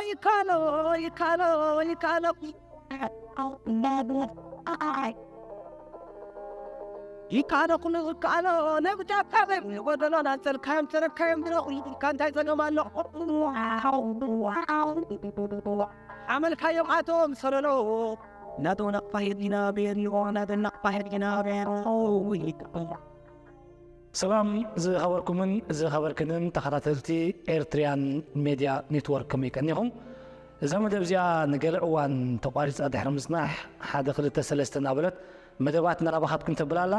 ይካሎ ይካሎ ይካሎ ይካሎ ኩሉ ይካሎ ነብጃካ በብ ጎደሎ ናንተልካዮም ተረካዮም ድረኹ ይካ እንታይ ጸገም ኣሎ? ዓመልካዮም ኣቶም ሰለሎ ናቶ ነቕፋ ሄድና ቤርዮ ናቶ ነቕፋ ሄድና ቤርዮ። ሰላም ዝኸበርኩምን ዝኸበርክንን ተኸታተልቲ ኤርትሪያን ሜድያ ኔትወርክ፣ ከመይ ቀኒኹም? እዛ መደብ እዚኣ ንገለ እዋን ተቋሪፃ ድሕሪ ምፅናሕ፣ ሓደ ክልተ ሰለስተ እናበለት መደባት ናባኻትኩም ተብላላ፣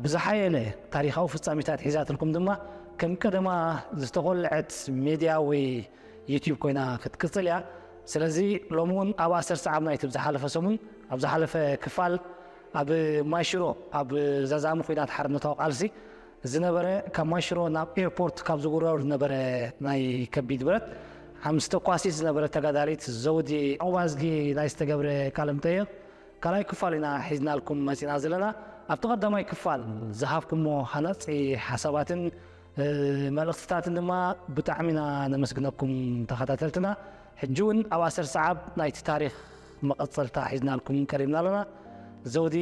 ብዝሓየለ ታሪኻዊ ፍጻሜታት ሒዛትልኩም ድማ ከም ቀደማ ዝተኾልዐት ሜድያ ወይ ዩቲዩብ ኮይና ክትቅፅል እያ። ስለዚ ሎሚ እውን ኣብ ኣሰር ሰዓብ ናይቲ ብዝሓለፈ ሰሙን፣ ኣብ ዝሓለፈ ክፋል ኣብ ማይሽሮ ኣብ ዘዛሚ ኩናት ሓርነታዊ ቃልሲ ዝነበረ፣ ካብ ማይሽሮ ናብ ኤርፖርት ካብ ዝውረር ዝነበረ ናይ ከቢድ ብረት ሓምስ ተኳሲት ዝነበረ ተጋዳሊት ዘውዲ ኣዋዝጊ ናይ ዝተገብረ ቃለ መጠይቕ ካልኣይ ክፋል ኢና ሒዝናልኩም መፂና ዘለና። ኣብቲ ቀዳማይ ክፋል ዝሃብኩሞ ሃናፂ ሓሳባትን እ፣ መልእኽትታትን ድማ ብጣዕሚ ኢና ነመስግነኩም ተኸታተልትና። ሕጂ እውን ኣብ ኣሰር ሰዓብ ናይቲ ታሪኽ መቐፀልታ ሒዝናልኩም ቀሪብና ኣለና። ዘውዲ፣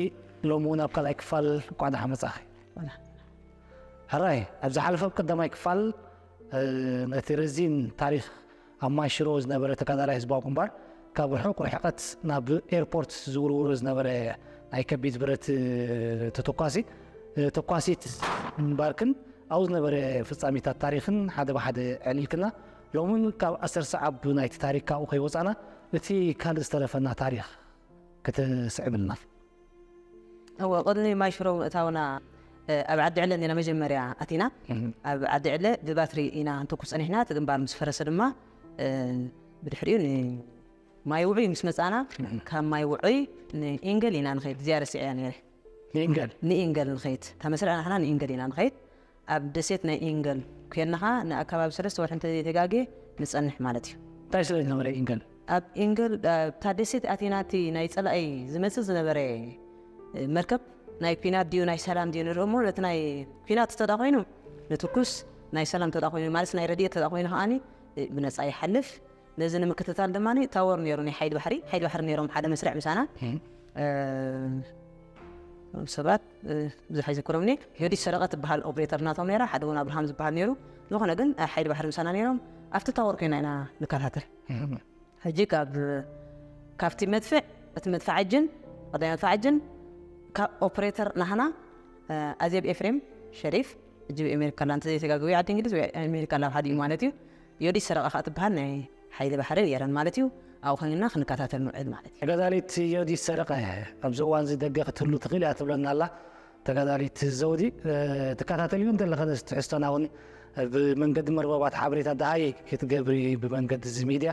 ሎሚ እውን ኣብ ካልኣይ ክፋል እንኳዕ ደሓን መጻእኺ። ሕራይ፣ ኣብ ዝሓለፈ ኣብ ቀዳማይ ክፋል ነቲ ረዚን ታሪኽ ኣብ ማይሽሮ ዝነበረ ተጋዳላይ ህዝባዊ ግንባር ካብ ርሑቕ ርሕቐት ናብ ኤርፖርት ዝውርውሮ ዝነበረ ናይ ከቢድ ብረት ተተኳሲ ተኳሲት ምንባርክን ኣብኡ ዝነበረ ፍጻሜታት ታሪኽን ሓደ ብሓደ ኣዕሊልክና። ሎሚ እውን ካብ ኣሰር ሰዓብ ናይቲ ታሪኽ ካብኡ ከይወጻና እቲ ካልእ ዝተረፈና ታሪኽ ክትስዕብልና። እወ፣ ቅድሚ ማይ ሽሮ ምእታውና ኣብ ዓዲ ዕለ እንዲና መጀመርያ ኣቲና። ኣብ ዓዲ ዕለ ብባትሪ ኢና ንተኩስ ጸኒሕና። እቲ ግንባር ምስ ፈረሰ ድማ ብድሕሪኡ ንማይ ውዑይ ምስ መጻና ካብ ማይ ውዑይ ንኢንገል ኢና ንኸይድ። እዚኣ ረሲዐያ ነይረ። ንኢንገል ንኢንገል ንኸይድ። ተመስሪዕና ንሕና ንኢንገል ኢና ንኸይድ። ኣብ ደሴት ናይ ኢንገል ኮይንና ኸዓ ንኣከባቢ ሰለስተ ወርሒ እንተዘይተጋግየ ንጸንሕ ማለት እዩ። እንታይ ስለ ዝነበረ ኢንገል? ኣብ ኢንገል ኣብታ ደሴት ኣቲና እቲ ናይ ጸላኢ ዝመጽእ ዝነበረ መርከብ ናይ ኲናት ድዩ ናይ ሰላም ድዩ ንርኢ እሞ ነቲ ናይ ኲናት እንተ ኮይኑ ንትኩስ፣ ናይ ሰላም እንተ ኮይኑ ማለት ናይ ረድኤት እንተ ኮይኑ ከዓኒ ብነጻ ይሓልፍ። ነዚ ንምክትታል ድማ ታወር ነይሩ ናይ ሓይሊ ባሕሪ ሓይሊ ባሕሪ ነይሮም ሓደ መስርዕ ምሳና ሰባት ብዙሕ ኣይዝክሮም እኒ ዮዲት ሰረቐ ትበሃል ኦፕሬተር ናቶም ነይራ ሓደ እውን ኣብርሃም ዝበሃል ነይሩ። ዝኾነ ግን ሓይሊ ባሕሪ ምሳና ነይሮም ኣብቲ ታወር ኮይና ኢና ንከታተል። ሕጂ ካብ ካብቲ መድፍዕ እቲ መድፍዕ ኣጅን ቀዳይ መድፍዕ ኣጅን ካብ ኦፕሬተር ናህና ኣዜብ ኤፍሬም ሸሪፍ ሕጂ ኣሜሪካ ላ እንተዘይተጋግቢ ዓዲ እንግሊዝ ወይ ኣሜሪካ ላ ሓደ እዩ ማለት እዩ። ዮዲት ሰረቐ ከዓ ትበሃል ናይ ሓይሊ ባሕሪ ነይረን ማለት እዩ። ኣብኡ ኮይንና ክንከታተል ንውዕል ማለት እዩ። ተጋዳሊት ዮዲት ሰረቐ ኣብዚ እዋን እዚ ደገ ክትህሉ ትኽእል እያ ትብለና ኣላ። ተጋዳሊት ዘውዲ ትከታተልዩ እንተለኸ ነዚ ትሕዝቶና እውን ብመንገዲ መርበባት ሓበሬታ ደሃይ ክትገብሪ ብመንገዲ እዚ ሚድያ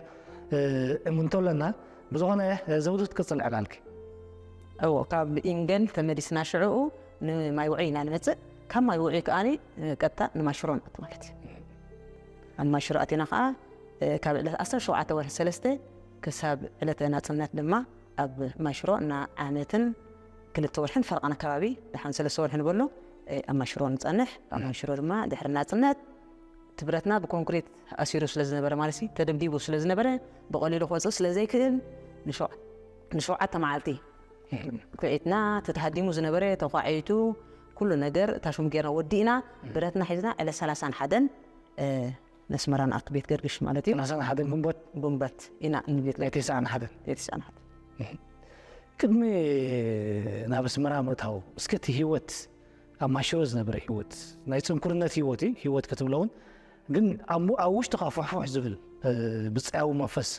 እምንቶ ኣለና። ብዝኾነ ዘውዲ ክትቅፅል ዕላልኪ። እዎ ካብ ኢንገል ተመሊስና ሽዕኡ ንማይ ውዑይ ኢና ንመፅእ። ካብ ማይ ውዑይ ከዓኒ ቀጥታ ንማሽሮ ንኣቱ ማለት እዩ። ኣብ ማሽሮ ኣቲና ከዓ ካብ ዕለት ዓሰርተ ሸውዓተ ወርሒ ሰለስተ ክሳብ ዕለተ ናፅነት ድማ ኣብ ማሽሮ እና ዓመትን ክልተ ወርሕን ፈረቓን ኣከባቢ ደሓን ሰለስተ ወርሒ ንበሎ ኣብ ማሽሮ ንፀንሕ። ኣብ ማሽሮ ድማ ድሕሪ ናፅነት እቲ ብረትና ብኮንክሪት ኣሲሩ ስለ ዝነበረ ማለት እዩ ተደብዲቡ ስለ ዝነበረ ብቐሊሉ ክወፅእ ስለ ዘይክእል ንሸውዓተ መዓልቲ ኩዒትና ተተሃዲሙ ዝነበረ ተኳዒቱ ኩሉ ነገር እታ ሹም ጌርና ወዲእና ብረትና ሒዝና ዕለት ሰላሳን ሓደን ነስመራ ንኣቱ ቤት ገርግሽ ማለት እዩ። ሰላሳን ሓደን ግንቦት ግንቦት ኢና ንቤት ናይ ተስዓን ሓደን ናይ ተስዓን ሓደን ቅድሚ ናብ ኣስመራ ምእታው እስከ እቲ ህይወት ኣብ ማሽሮ ዝነበረ ህይወት ናይ ፅንኩርነት ህይወት እዩ ህይወት ክትብሎ እውን ግን ኣብ ውሽጥኻ ፉሕፉሕ ዝብል ብፀያዊ መንፈስ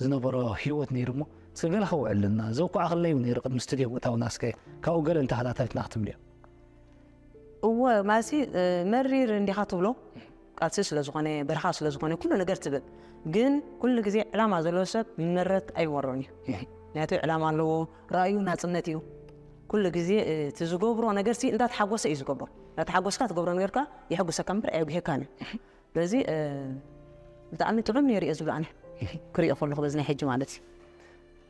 ዝነበሮ ህይወት ነይሩ እሞ እስከ ገለ ከውዕልና ዘውኳዕክለይ ነይሩ ቅድሚ ስቱድዮ ምእታውና እስከ ካብኡ ገለ ንተኸታተልትና ክትብልዮ። እወ ማሲ መሪር እንዲኻ ትብሎ ቃልሲ ስለ ዝኾነ በረኻ ስለ ዝኾነ ኩሉ ነገር ትብል ግን ኩሉ ግዜ ዕላማ ዘለዎ ሰብ ምረት ኣይወሮን እዩ። ምክንያቱ ዕላማ ኣለዎ። ራእዩ ናፅነት እዩ። ኩሉ ግዜ እቲ ዝገብሮ ነገር ሲ እንዳተሓጎሰ እዩ ዝገብሮ። እንዳተሓጎስካ ትገብሮ ነገር ከ የሐጉሰካ እምበር ኣየጉሄካን እዩ። ስለዚ ብጣዕሚ ጥዑም ነይሩ እየ ዝብሎ ኣነ ክሪኦ ከለኹ በዚ ናይ ሕጂ ማለት እዩ።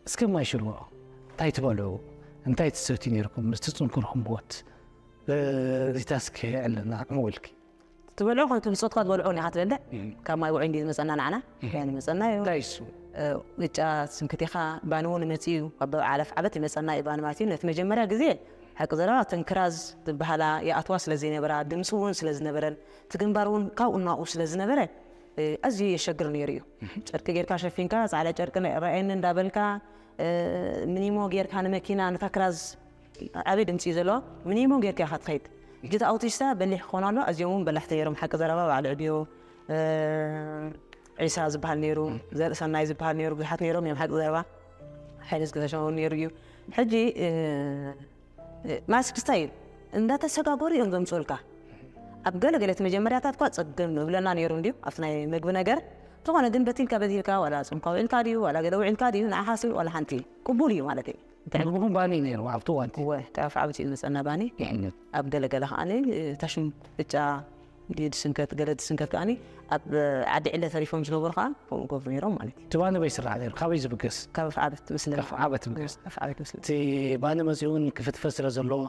እስከ ማይ ሽርቦ እንታይ ትበልዑ እንታይ ትሰትዩ ነይርኩም ምስቲ ፅንኩርኩም ህይወት? እዚታስከ ኣለና ዕምው ኢልኪ። ትበልዖ ከም ትብልጾትካ ትበልዖ ኒኻ ትበልዕ። ካብ ማይ ውዑይ እንዲ ዝመጸና ንዓና ያ ዝመጸና እዩ። እንታይ እሱ? እጫ ስንክቲኻ ባኒ እውን መጽእ እዩ። ኣብ ዓለፍ ዓበት ይመጸና እዩ ባኒ ማለት እዩ። ነቲ መጀመርያ ግዜ ሓቂ ዘረባ ተንክራዝ ዝበሃላ ይኣትዋ ስለ ዘይነበራ ድምፂ እውን ስለ ዝነበረን እቲ ግንባር እውን ካብኡ ናብኡ ስለ ዝነበረ ኣዝዩ የሸግር ነይሩ እዩ። ጨርቂ ጌርካ ሸፊንካ ፃዕዳ ጨርቂ ረኣየኒ እንዳበልካ ምኒሞ ጌርካ ንመኪና ንታ ክራዝ ዓበይ ድምፂ እዩ ዘለዎ። ምኒሞ ጌርካ ኢኻ ትኸይድ። ሕጂ እቲ ኣውቲስታ በሊሕ ክኾን ኣሎ። ኣዝዮም እውን በላሕቲ ነይሮም ሓቂ ዘረባ ባዕሉ ዕድዮ ዒሳ ዝበሃል ነይሩ፣ ዘርኢ ሰናይ ዝበሃል ነይሩ፣ ብዙሓት ነይሮም እዮም ሓቂ ዘረባ ሓይሊ ዝገተሸውን ነይሩ እዩ። ሕጂ ማስክስታ እዩ እንዳተሰጋገሩ እዮም ዘምፅኡልካ። ኣብ ገለ ገለ እቲ መጀመርያታት እኳ ፀገም ንብለና ነይሩ እንድዩ ኣብቲ ናይ ምግቢ ነገር። ዝኾነ ግን በቲልካ በቲልካ ዋላ ፆምካ ውዒልካ ድዩ ዋላ ገለ ውዒልካ ድዩ ንዓኻሲ ዋላ ሓንቲ ቅቡል እዩ ማለት እዩ። ምግብኹም ባኒ ነይሩ ኣብቲ እዋንቲ ወ ተፍ ዓብቲ እዩ ዝመፀና ባኒ ኣብ ገለገለ ከዓ ታሽም ብጫ ድስንከት ገለ ድስንከት ከዓ ኣብ ዓዲ ዕለ ተሪፎም ዝነበሩ ከዓ ከምኡ ገብሩ ነይሮም ማለት እዩ። እቲ ባኒ በይ ስራሕ ነይሩ ካበይ ዝብገስ ካብ ኣፍዓበት ምስለ ኣፍዓበት ብገስ ኣፍዓበት ምስለ እቲ ባኒ መፅኡ እውን ክፍትፈት ስለ ዘለዎ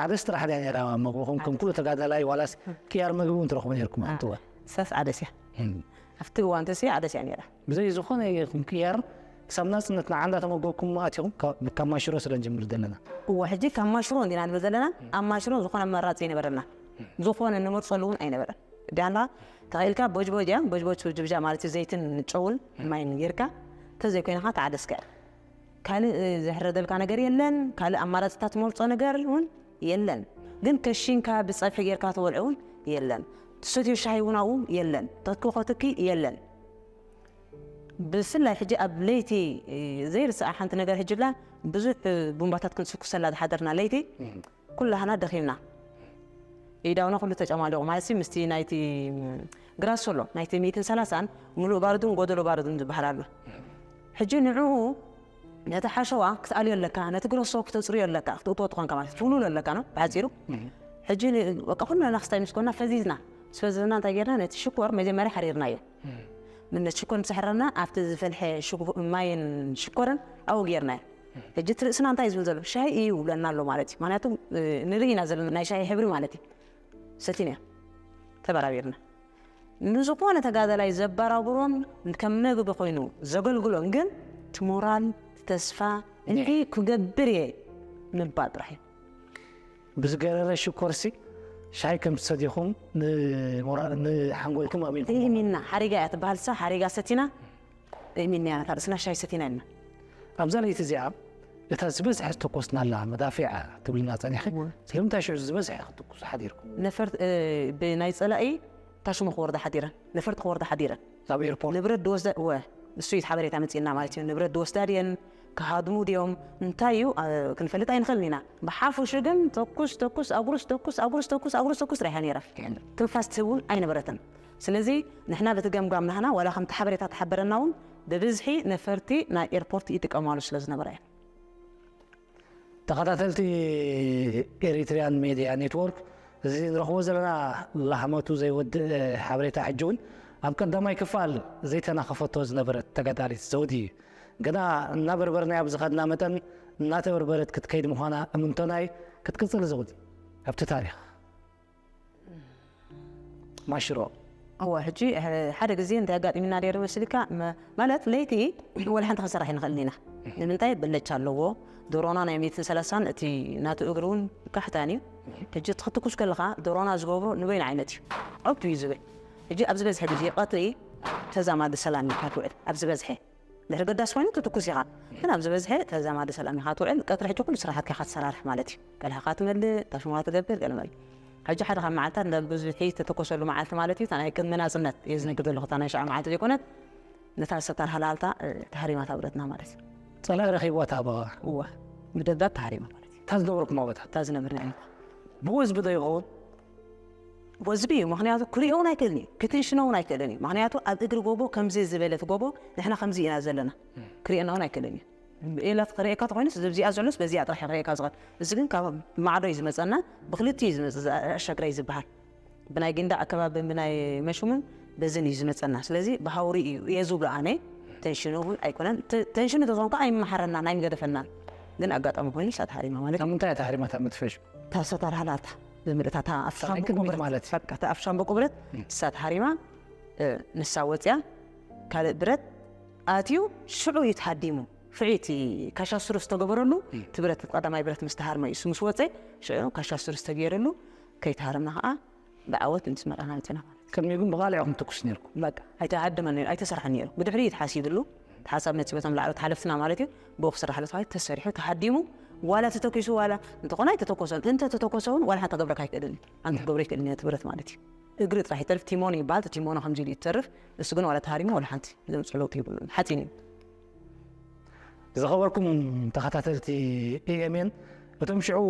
ዓደስ ጥራሕ ድያ ነይራ ምግብኹም ከም ኩሉ ተጋዳላይ ዋላስ ቅያር ምግቢ እውን ትረኽቡ ነይርኩም ኣብቲ እዋን ሳስ ዓደስ እያ ኣብቲ እዋን ተሲ ዓደስ እያ ነይራ ብዘይ ዝኾነ ይኹን ቅያር ክሳብ ናፅነት ንዓ እንዳተመገብኩም ኣቲኹም ካብ ማሽሮ ስለ ንጅምር ዘለና እወ ሕጂ ካብ ማሽሮ እንዲና ንብል ዘለና ኣብ ማሽሮ ዝኾነ መራፂ ይነበረና ዝኾነ ንመርፀሉ እውን ኣይነበረን ዳና ተኸኢልካ ቦጅቦጅ እያ ቦጅቦጅ ጅብጃ ማለት እዩ ዘይትን ጨውን ማይን ጌርካ ተዘይኮይንካ ተዓደስካ ካልእ ዝሕረደልካ ነገር የለን ካልእ ኣማራፅታት ትመርፆ ነገር እውን የለን ግን ከሺንካ ብፀብሒ ጌርካ ትበልዑ እውን የለን ትሰትዮ ሻሂ እውን ኣብኡ የለን ተትክኾ ትኪ የለን ብፍላይ ሕጂ ኣብ ለይቲ ዘይርስዓ ሓንቲ ነገር ሕጂ ብላ ብዙሕ ቡምባታት ክንስኩሰላ ዝሓደርና ለይቲ ኩላህና ደኺምና ኢዳውና ኩሉ ተጨማሊቑ ማለት ምስቲ ናይቲ ግራስ ሶሎ ናይቲ ሚእትን ሰላሳን ሙሉእ ባርዱን ጎደሎ ባርዱን ዝበሃል ኣሎ ሕጂ ንዕኡ ነቲ ሓሸዋ ክትኣልዮ ኣለካ ነቲ ግረሶ ክተፅርዮ ኣለካ ክትእትዎ ትኾንካ ማለት ትውልውሎ ኣለካ ነው ብሓፂሩ ሕጂ በቃ ኩልና ክስታይ ምስ ኮና ፈዚዝና ምስ ፈዘዝና እንታይ ጌርና ነቲ ሽኮር መጀመርያ ሓሪርናዮ ምን ነቲ ሽኮር ምስ ኣሕረርና ኣብቲ ዝፈልሐ ማይን ሽኮርን ኣብኡ ጌርናዮ ሕጂ እቲ ርእስና እንታይ ዝብል ዘሎ ሻሂ እዩ ይብለና ኣሎ ማለት እዩ ምክንያቱ ንርኢ ኢና ዘለና ናይ ሻሂ ሕብሪ ማለት እዩ ሰቲና ተበራቢርና ንዝኾነ ተጋዳላይ ዘበራብሮን ከም መግቢ ኮይኑ ዘገልግሎን ግን ትሞራል ተስፋ እንዲ ክገብር እየ ምባል ጥራሕ እዩ ብዝገረረ ሽኮርሲ ሻይ ከም ትሰዲኹም ንሓንጎልኩም ኣሚንኩም ሚና ሓሪጋ እያ ትበሃል ሳ ሓሪጋ ሰቲና ሚና እያ ርእስና ሻይ ሰቲና ኢና ኣብዛ ለይቲ እዚኣ እታ ዝበዝሐ ዝተኮስናላ መዳፊዕ ትብልና ፀኒሐ ስለምንታይ ሽዑ ዝበዝሐ ክትኩሱ ሓዲርኩም ነፈርት ብናይ ፀላኢ ታሽሙ ክወርዳ ሓዲረን ነፈርቲ ክወርዳ ሓዲረን ናብ ኤርፖርት ንብረት ድወስዳ ወ እሱ እዩ ሓበሬታ መፅእና ማለት እዩ ንብረት ድወስዳ ድየን ክሃድሙ ድዮም እንታይ እዩ ክንፈልጥ ኣይንኽእልን ኢና ብሓፉሹ ግን ተኩስ ተኩስ ኣጉርስ ተኩስ ኣጉርስ ተኩስ ኣጉርስ ተኩስ ራይሓ ነይራ ትንፋስ ትህብ እውን ኣይነበረትን ስለዚ ንሕና በቲ ገምጋም ናህና ዋላ ከምቲ ሓበሬታ ተሓበረና እውን ብብዝሒ ነፈርቲ ናይ ኤርፖርት ይጥቀማሉ ስለ ዝነበረ እዩ ተኸታተልቲ ኤሪትሪያን ሜድያ ኔትወርክ እዚ ንረኽቦ ዘለና ላህመቱ ዘይወድእ ሓበሬታ ሕጂ እውን ኣብ ቀዳማይ ክፋል ዘይተናኸፈቶ ዝነበረት ተጋዳሊት ዘውዲ እዩ ገና እናበርበርናያ ብዝኸድና መጠን እናተበርበረት ክትከይድ ምዃና እምንቶናይ ክትቅፅል ዘውዲ ኣብቲ ታሪክ ማሽሮ እዋ ሕጂ ሓደ ግዜ እንታይ ኣጋጢምና ነይሩ መስልካ ማለት ለይቲ ወላ ሓንቲ ክንሰራሕ ይንኽእል ኢና ንምንታይ በለቻ ኣለዎ ዶሮና ናይ ሚትን ሰላሳን እቲ ናቱ እግሪ እውን ካሕታን እዩ ሕጂ ክትኩስ ከለኻ ዶሮና ዝገብሮ ንበይኑ ዓይነት እዩ ኣብቱ እዩ ዝብል ሕጂ ኣብ ዝበዝሐ ግዜ ቀትሪ ተዛማዲ ሰላም ኢልካ ትውዕል ኣብ ዝበዝሐ ድሕሪ ገዳስ ኮይኑ ትትኩስ ኢኻ ግን ኣብ ዝበዝሐ ተዛማዲ ሰላም ኢኻ ትውዕል ቀትሪ ሕጂ ኩሉ ስራሓትካ ኢኻ ትሰራርሕ ማለት እዩ ቀልሃኻ ትመልእ ታሽሙኻ ትገብር ገለ መለ ሕጂ ሓደ ካብ መዓልታት እንዳ ብዙሒ ዝተተኮሰሉ መዓልቲ ማለት እዩ እታ ናይ ቅድሚ ናፅነት እየ ዝነግር ዘለኹ እታ ናይ ሸዓ መዓልቲ ዘይኮነት ነታ ዝተርሃላልታ ተሃሪማ ታብረትና ማለት እዩ ፀላኢ ረኺብዋ ታበዋ እዋ ብደብዳብ ተሃሪማ ማለት እዩ እታ ዝነበርኩም ኣቦታት እታ ዝነብር ብወዝቢ ዶ ይኸውን ወዝቢ እዩ ምክንያቱ ክሪኦ እውን ኣይክእልን እዩ ክትንሽኖ እውን ኣይክእልን እዩ ምክንያቱ ኣብ እግሪ ጎቦ ከምዚ ዝበለት ጎቦ ንሕና ከምዚ ኢና ዘለና ክሪኦና እውን ኣይክእልን እዩ ኢላ ክርእየካ ተኮይኑስ ዝብዚኣ ዘሎስ በዚኣ ጥራሕ ክርእየካ ዝኽእል እዚ ግን ካብ ማዕዶ እዩ ዝመፀና ብክልቲ እዩ ዝመፅ ኣሻግራ እዩ ዝበሃል ብናይ ጊንዳዕ ኣከባብን ብናይ መሹምን በዝን እዩ ዝመፀና ስለዚ ብሃውሪ እዩ እየ ዝብሎ ኣነ ተንሽኑ እውን ኣይኮነን ተንሽኑ ተዝኾንካ ኣይመሓረናን ኣይምገደፈናን ግን ኣጋጣሚ ኮይኑ ሳት ሓሪማ ማለት ካብ ምንታይ እያ ተሃሪማ እታ መትፈሽ ታሰታርሃላታ ዝምልእታ እታ ኣብ ሻምበቆ ቅድሚት ብረት ማለት እዩ። በቃ እታ ኣብ ሻምበቆ ብረት ንሳ ተሃሪማ፣ ንሳ ወፅያ፣ ካልእ ብረት ኣትዩ ሽዑ እዩ ተሃዲሙ። ፍዒቲ ካሻ ስሩ ዝተገበረሉ እቲ ብረት ቀዳማይ ብረት ምስ ተሃርመ እዩ ምስ ወፀ ሽዑ ካሻ ስሩ ዝተገይረሉ። ከይተሃረምና ከዓ ብዓወት ምስ መርዓና መፅና ማለት ቅድሚኡ ግን ብቓልዕ ኢኹም ትኩስ ነርኩም። በቃ ኣይተሃደመን ነይሩ፣ ኣይተሰርሐን ነይሩ። ብድሕሪ እዩ ተሓሲብሉ። ተሓሳብ መፂ በቶም ላዕሎት ሓለፍትና ማለት እዩ። ብኡ ክስራሕ ኣሎ ተባሂሉ ተሰሪሑ ተሃዲሙ። ዋላ ተተኪሱ ዋላ እንተኾነ ኣይተተኮሰን። እንተ ተተኮሰ እውን ዋላ ሓንቲ ክገብረካ ኣይክእልን እዩ። ኣንቲ ክገብረ ይክእልን እየ እቲ ብረት ማለት እዩ። እግሪ ጥራሕ ይተርፍ። ቲሞኖ ይበሃል። እቲ ቲሞኖ ከምዚ ኢሉ እዩ ትተርፍ። እሱ ግን ዋላ ተሃሪሙ ዋላ ሓንቲ ዘምፅኦ ለውጢ የብሉን። ሓፂን እዩ። ዝኸበርኩም ተኸታተልቲ ኤኤምኤን፣ እቶም ሽዑ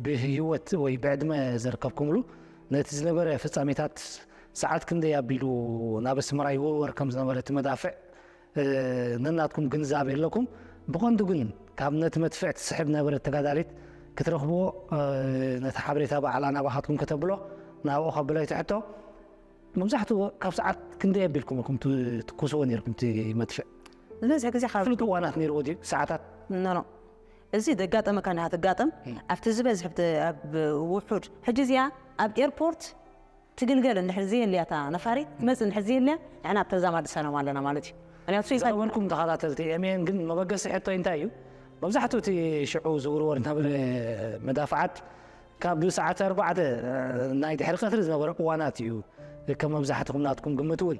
ብህይወት ወይ ብዕድመ ዘርከብኩምሉ ነቲ ዝነበረ ፍጻሜታት ሰዓት ክንደይ ኣቢሉ ናብ ኣስመራ ይወርወር ከም ዝነበረ እቲ መዳፍዕ ነናትኩም ግንዛብ የለኩም። ብቐንዱ ግን ካብ ነቲ መድፍዕ ትስሕብ ነበረት ተጋዳሊት ክትረኽብዎ ነቲ ሓበሬታ በዓላ ናባኻትኩም ከተብሎ ናብኡ ከብሎ እቲ ሕቶ። መብዛሕትኡ ካብ ሰዓት ክንደይ ኣቢልኩም ኢኹም ትኩስዎ ነርኩም እቲ መድፍዕ? ዝበዝሕ ግዜ ካብ ፍሉጥ እዋናት ነይርዎ ድዩ? ሰዓታት? ኖ ኖ፣ እዚ ደጋጠመካ እንዲኻ ትጋጠም ኣብቲ ዝበዝሕ ኣብቲ ኣብ ውሑድ። ሕጂ እዚኣ ኣብ ኤርፖርት ትግልገል እንድሕር ዘየልያ እታ ነፋሪት ትመፅእ እንድሕር ዘየልያ ንሕና ኣብ ተዛማዲ ሰላም ኣለና ማለት እዩ። ምክንያቱ ሱይሳይድ ዝኸበርኩም ተኸታተልቲ ኤምኤን ግን መበገሲ ሕቶይ እንታይ እዩ? መብዛሕትኡ እቲ ሽዑ ዝውርወር ዝነበረ መዳፍዓት ካብ ሰዓት ኣርባዕተ ናይ ድሕሪ ቀትሪ ዝነበረ እዋናት እዩ። ከም መብዛሕትኹም ናትኩም ግምት እውን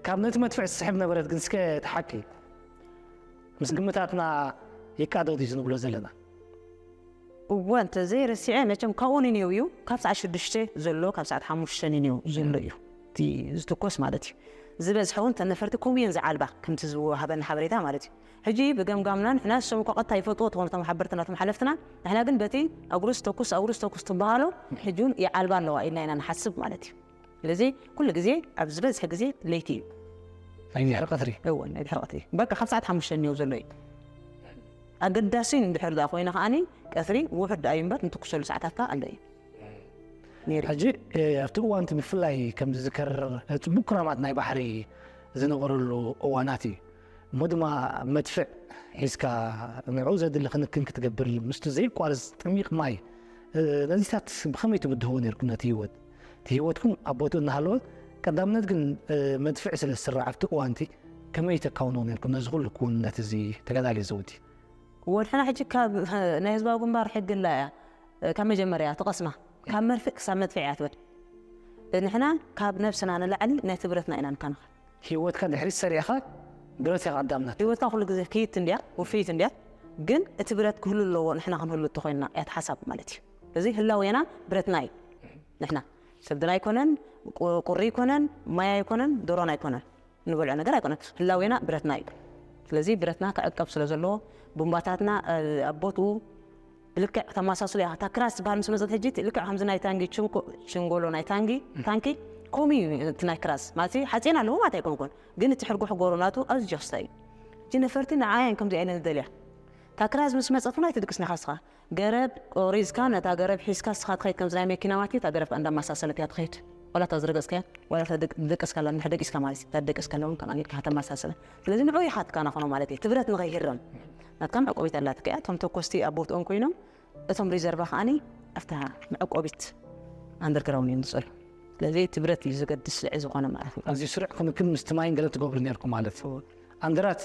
ካብ ነቲ መድፍዕ ዝስሕብ ነበረት ግን እስከ ተሓቂ ምስ ግምታትና ይቃዶ ድዩ ዝንብሎ ዘለና? እወ እንተዘይረሲዐ መቸም ካብኡ ንኔው እዩ ካብ ሰዓት ሽዱሽተ ዘሎ ካብ ሰዓት ሓሙሽተ ንኔው ዘሎ እዩ እቲ ዝትኮስ ማለት እዩ። ዝበዝሐ እውን ተነፈርቲ ከምኡ እየን ዝዓልባ ከምቲ ዝወሃበና ሓበሬታ ማለት እዩ። ሕጂ ብገምጋምና ንሕና እሶም እኳ ቀጥታ ይፈልጥዎ ትኾኑ እቶም ሓበርቲ ናቶም ሓለፍትና ንሕና ግን በቲ ኣጉርስ ተኩስ ኣጉርስ ተኩስ ትበሃሎ ሕጂ እውን ይዓልባ ኣለዋ ኢልና ኢና ንሓስብ ማለት እዩ። ስለዚ ኩሉ ግዜ ኣብ ዝበዝሐ ግዜ ለይቲ እዩ። ናይ ድሕሪ ቀትሪ እወ ናይ ድሕሪ ቀትሪ በቃ ካብ ሰዓት ሓሙሽተ እኒኦ ዘሎ እዩ። ኣገዳሲ እንድሕር ደኣ ኮይነ ከዓኒ ቀትሪ ውሑድ ደኣ እዩ እምበር ንትኩሰሉ ሰዓታት ከኣ ኣሎ እዩ ነይሩ። ሕጂ ኣብቲ እዋንቲ ብፍላይ ከም ዝዝከር ፅቡቅ ክራማት ናይ ባሕሪ ዝነበረሉ እዋናት እዩ እሞ ድማ መድፍዕ ሒዝካ ንዕኡ ዘድሊ ክንክን ክትገብር ምስቲ ዘይቋርፅ ጥሚቕ ማይ ነዚታት ብኸመይ ትብድህዎ ነርኩም ነቲ ህይወት እቲ ህይወትኩም ኣብ ቦትኡ እናሃለወ ቀዳምነት ግን መድፍዕ ስለ ዝስራዕ ኣብቲ እዋንቲ ከመይ ተካውንዎ ነርኩም ነዚ ኩሉ ክውንነት እዚ ተጋዳሊ ዘውዲ ወድሕና ሕጂ ካብ ናይ ህዝባዊ ግንባር ሕጊ ላ እያ ካብ መጀመርያ ትቐስማ ካብ መርፍእ ክሳብ መድፍዕ እያ ትብል ንሕና ካብ ነብስና ንላዕሊ ናይ ትብረትና ኢና ንከናኸል ህይወትካ ድሕሪት ሰሪዕኻ ብረት ኢኻ ቀዳምነት ህይወትካ ኩሉ ግዜ ክይት እንድያ ውፍይት እንድያ ግን እቲ ብረት ክህሉ ኣለዎ ንሕና ክንህሉ እተኮይንና እያ ተሓሳብ ማለት እዩ እዚ ህላዌና ብረትና እዩ ንሕና ከብድና ኣይኮነን ቁሪ ኣይኮነን ማይ ኣይኮነን ዶሮና ኣይኮነን ንበልዖ ነገር ኣይኮነን ህላዌና ብረትና እዩ ስለዚ ብረትና ክዕቀብ ስለ ዘለዎ ቡምባታትና ኣብ ቦትኡ ልክዕ ተመሳስሎ እያ እታ ክራስ ዝበሃል ምስ መፀት ሕጂ ልክዕ ከምዚ ናይ ታንጊ ችንጎሎ ናይ ታንጊ ታንኪ ከምኡ እዩ እቲ ናይ ክራስ ማለት ሓፂን ኣለዎ ማለት ኣይኮንኩን ግን እቲ ሕርጎ ሕጎሮ ናቱ ኣዝዩ ጀስታ እዩ እቲ ነፈርቲ ንዓያን ከምዚ ኣይነ ዝደልያ እታ ክራስ ምስ መፀት እውን ኣይትድቅስኒ ኢኻ ስኻ ገረብ ቆሪዝካ ነታ ገረብ ሒዝካ ስኻ ትኸይድ ከምዚ ናይ መኪና ማለት እታ ገረብ ከኣ እንዳማሳሰለት እያ ትኸይድ ዋላ እታ ዝረገፅካያ ዋላ እታ ዝደቀስካላ እንድሕር ደቂስካ ማለት እታ ዝደቀስካላ እውን ከምኣ ጌርካ ከተመሳስላ ስለዚ ንዑ ኢኻ ትከናኸኖ ማለት እዩ ትብረት ንኸይህረም ናትካ መዕቆቢት ኣላትካ እያ እቶም ተኮስቲ ኣብ ቦትኦም ኮይኖም እቶም ሪዘርቫ ከዓኒ ኣብታ መዕቆቢት ኣንደርግራውንድ እዮም ዝፀሉ ስለዚ ትብረት እዩ ዘገድስ ልዒ ዝኾነ ማለት እዩ ኣዝዩ ስሩዕ ክንክን ምስቲ ማይን ገለ ትገብሩ ነርኩም ማለት እዩ ኣንደራት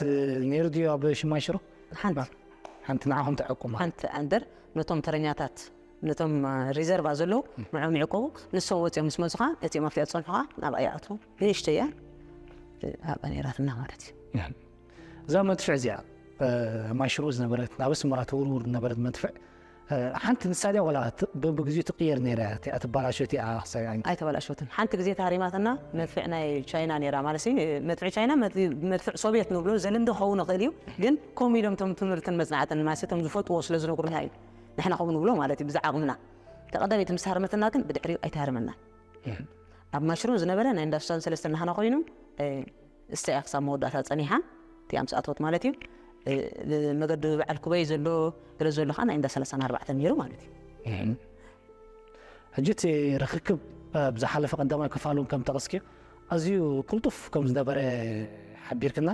ነይሩ ድዩ ኣብ ሽማይ ሽሮ ሓንቲ ሓንቲ ንዓኹም ተዕቁማ ሓንቲ ኣንደር ነቶም ተረኛታት ነቶም ሪዘርቫ ዘለዉ ንዕኦም ይዕቆቡ ንሶም ወፂኦም ምስ መፁኻ እቲኦም ኣብቲኣ ዝፀንሑ ከዓ ናብኣ ይኣትዉ ንእሽተይ እያ ኣብኣ ነይራትና ማለት እዩ እዛ መድፍዕ እዚኣ ማሽሩ ዝነበረት ናብ ኣስመራ ትውርውር ዝነበረት መድፍዕ ሓንቲ ንሳ ድያ ዋላ በብግዜኡ ትቅየር ነይራ እቲኣ ትበላሾ እቲኣ ክሳብ ዓይነታ ኣይተበላሸትን ሓንቲ ግዜ ተሃሪማትና መድፍዕ ናይ ቻይና ነይራ ማለት እዩ መድፍዕ ቻይና መድፍዕ ሶቪየት ንብሎ ዘልምዶ ክኸውን ይኽእል እዩ ግን ከምኡ ኢሎም እቶም ትምህርትን መፅናዕትን ማለት እቶም ዝፈልጥዎ ስለ ዝነግሩና እዩ ንሕና ከምኡ ንብሎ ማለት እዩ ብዛ ዓቕምና ተቐዳሚት ምስ ሃርመትና ግን ብድሕሪኡ ኣይትሃርመና ኣብ ማሽሩን ዝነበረ ናይ እንዳስሳን ሰለስተ ናህና ኮይኑ እስተያ ክሳብ መወዳእታ ፀኒሓ እቲኣ ምስ ኣተወት ማለት እዩ መገዲ በዓል ኩበይ ዘሎ ገለ ዘሎ ከዓ ናይ እንዳ ሰላሳን ኣርባዕተን ነይሩ ማለት እዩ ሕጂ እቲ ርክክብ ብዝሓለፈ ቀዳማይ ክፋል እውን ከም ጠቐስክዮ ኣዝዩ ቅልጡፍ ከም ዝነበረ ሓቢርክና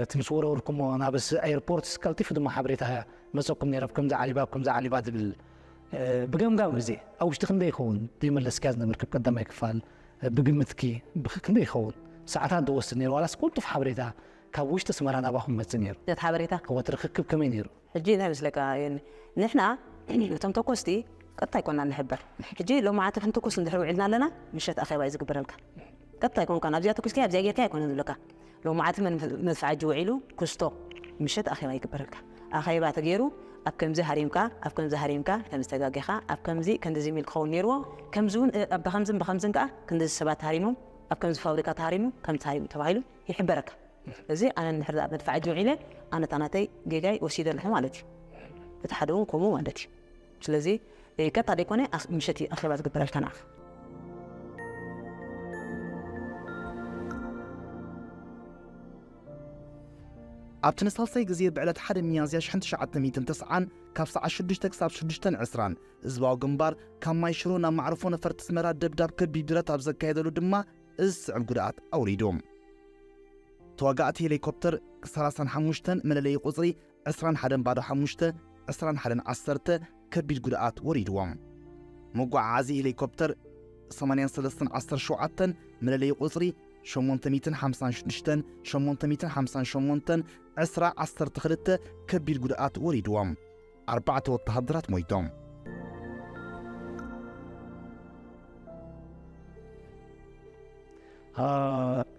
እቲ ምስ ወረወርኩሞ ናብ ኤርፖርት ቀልጢፉ ድማ ሓበሬታ መፀኩም ነይረ ከምዚ ዓሊባ ከምዚ ዓሊባ ዝብል ብገምጋም ግዜ ኣብ ውሽጢ ክንደይ ይኸውን ዘይመለስክያ ዝነበርኪ ቀዳማይ ክፋል? ብግምትኪ ብክ- ክንደይ ይኸውን ሰዓታት ዝወስድ ነይሩ? ዋላስ ቅልጡፍ ሓበሬታ ካብ ውሽጢ ኣስመራ ናባኹም መጽእ ነይሩ? ነቲ ሓበሬታ እወ፣ እቲ ርክክብ ከመይ ነይሩ? ሕጂ እንታይ መስለካ? ይን- ንሕና እቶም ተኮስቲ ቀጥታ ኣይኮና ንሕበር። ሕጂ ሎማዓንቲ ክንትኩስ እንድሕር ውዒልና ኣለና፣ ምሸት ኣኼባ እዩ ዝግበረልካ። ቀጥታ ኣይኮንካን ኣብዚኣ ተኩስካ ኣብዚኣ ጌርካ ኣይኮነ ዝብለካ። ሎማዓንቲ መን- መድፍዓጂ ውዒሉ ክስቶ፣ ምሸት ኣኼባ ይግበረልካ። ኣኼባ ተገይሩ ኣብ ከምዚ ሃሪምካ፣ ኣብ ከምዚ ሃሪምካ፣ ከምዚ ተጋጊኻ፣ ኣብ ከምዚ ከምዚ ሚል ክኸውን ነይርዎ፣ ከምዚ እውን እ፣ ብከምዝን ብከምዝን ከዓ ክንድዚ ሰባት ተሃሪሞም፣ ኣብ ከምዚ ፋብሪካ ተሃሪሙ፣ ከምዚ ተሃሪሙ ተባሂሉ ይሕበረካ። እዚ ኣነ እንድሕር ደኣ መድፍዓ ጅምዒለ ኣነ እታ ናተይ ጌጋይ ወሲደ ኣለኹ ማለት እዩ። እቲ ሓደ እውን ከምኡ ማለት እዩ። ስለዚ ቀጥታ ደይኮነ ኣኽ- ምሸት እዩ ኣኼባ ዝግበረልካ ንዓኻ። ኣብ ተመሳሳይ ግዜ ብዕለት ሓደ ሚያዝያ ሽሕን ትሽዓተ ሚእትን ተስዓን ካብ ሰዓት ሽዱሽተ ክሳብ ሽዱሽተን ዕስራን ህዝባዊ ግንባር ካብ ማይ ሽሮ ናብ ማዕርፎ ነፈርቲ ኣስመራ ደብዳብ ከቢድ ብረት ኣብ ዘካየደሉ ድማ እዚ ዝስዕብ ጉድኣት ኣውሪዱ። ተዋጋእቲ ሄሊኮፕተር ሰላሳን ሓሙሽተን መለለዪ ቁጽሪ ዕስራን ሓደን ባዶ ሓሙሽተ ዕስራን ሓደን ዓሰርተ ከቢድ ጉድኣት ወሪድዎም። መጓዓዓዚ ሄሊኮፕተር ሰማንያን ሰለስተን ዓሰርተ ሸውዓተን መለለዪ ቁጽሪ ሸሞንተ ሚእትን ሓምሳን ሽዱሽተን ሸሞንተ ሚእትን ሓምሳን ሸሞንተን ዕስራ ዓሰርተ ክልተ ከቢድ ጉድኣት ወሪድዎም። ኣርባዕተ ወተሃደራት ሞይቶም።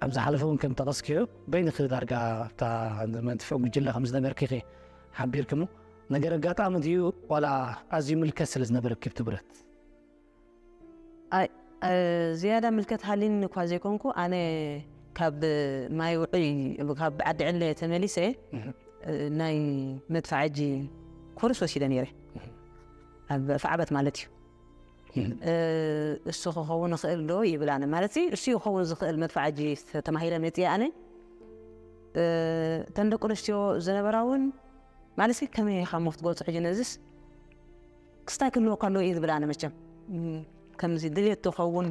ኣብ ዝሓለፈ እውን ከም ጠቐስክዮ በይንኺ ዳርጋ እታ መንትፍዑ ጉጅለ ከም ዝነበርኪ ኢኺ ሓቢርክሞ። ነገር ኣጋጣሚ ድዩ ዋላ ኣዝዩ ምልከት ስለ ዝነበረኪ ኣብቲ ብረት? ኣይ እ፣ ዝያዳ ምልከት ሃሊኒ እኳ ዘይኮንኩ ኣነ ካብ ማይ ውዑይ ካብ ዓዲ ዕለ ተመሊሰ እ፣ ናይ መድፍዓጂ ኮርስ ወሲደ ነይረ ኣብ ፋዕበት ማለት እዩ። እ፣ እሱ ክኸውን ይኽእል ዶ ይብል ኣነ ማለት እዩ። እሱ ክኸውን ዝኽእል መድፍዓጂ ተማሂረ መፅየ ኣነ እ፣ እተን ደቂ ኣንስትዮ ዝነበራ እውን ማለት ከመይ ኢኻ እሞ ክትገልፆ ሕጂ ነዚስ ክስታይ ክህልወካ ኣለዎ እዩ ዝብል ኣነ መቸም ከምዚ ድሌት ትኸውን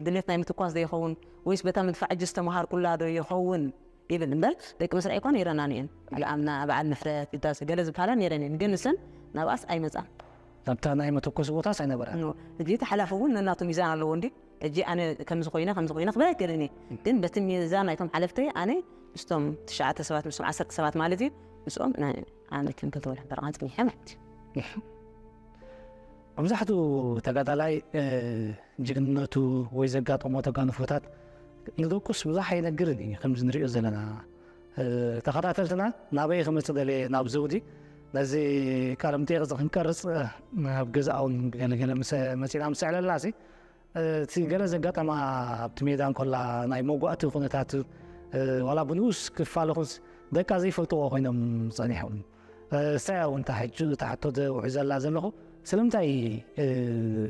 ድሌት ናይ ምትኳስ ዘይኸውን ወይስ በታ ምድፋዕ እጅ ዝተምሃርኩላ ዶ ይኸውን ይብል እምበር ደቂ መስርዕ እኳ ነይረናን እየን። በዓል ኣምና፣ በዓል ምሕረት፣ ይዳስ ገለ ዝበሃላ ነይረን እየን። ግን ንሰን ናብኣስ ኣይመፃን። ናብታ ናይ መተኮሲ ቦታስ ኣይነበራን። ሕጂ እቲ ሓላፊ እውን ነናቱ ሚዛን ኣለዎ እንዲ ሕጂ ኣነ ከምዚ ኮይነ ከምዚ ኮይነ ክብል ኣይክእልን እየ። ግን በቲ ሚዛን ናይቶም ሓለፍተይ ኣነ ምስቶም ትሽዓተ ሰባት ምስቶም ዓሰርተ ሰባት ማለት እዩ ምስኦም ኣነ ከም ክልተ ወርሒ በረቓ ፅኒሐ ማለት እዩ። መብዛሕትኡ ተጋዳላይ ጅግንነቱ ወይ ዘጋጠሞ ተጋንፎታት ንደቁስ ብዙሕ ኣይነግርን እዩ። ከምዚ ንሪኦ ዘለና ተኸታተልትና ናበይ ክመፅእ ደልየ ናብ ዘውዲ ነዚ ቃለ መጠይቕ እዚ ክንቀርፅ ኣብ ገዛኣ እውን ገለገለ መፂና ምስ ኣዕለልና እቲ ገለ ዘጋጠማ ኣብቲ ሜዳ እንኮላ ናይ መጓእቲ ኩነታት ዋላ ብንኡስ ክፋል ኹንስ ደቃ ዘይፈልጥዎ ኮይኖም ጸኒሖም። እሳያ እውን እታ ሕጂ እታ ሕቶ ዘውሒ ዘላ ዘለኹ ስለምንታይ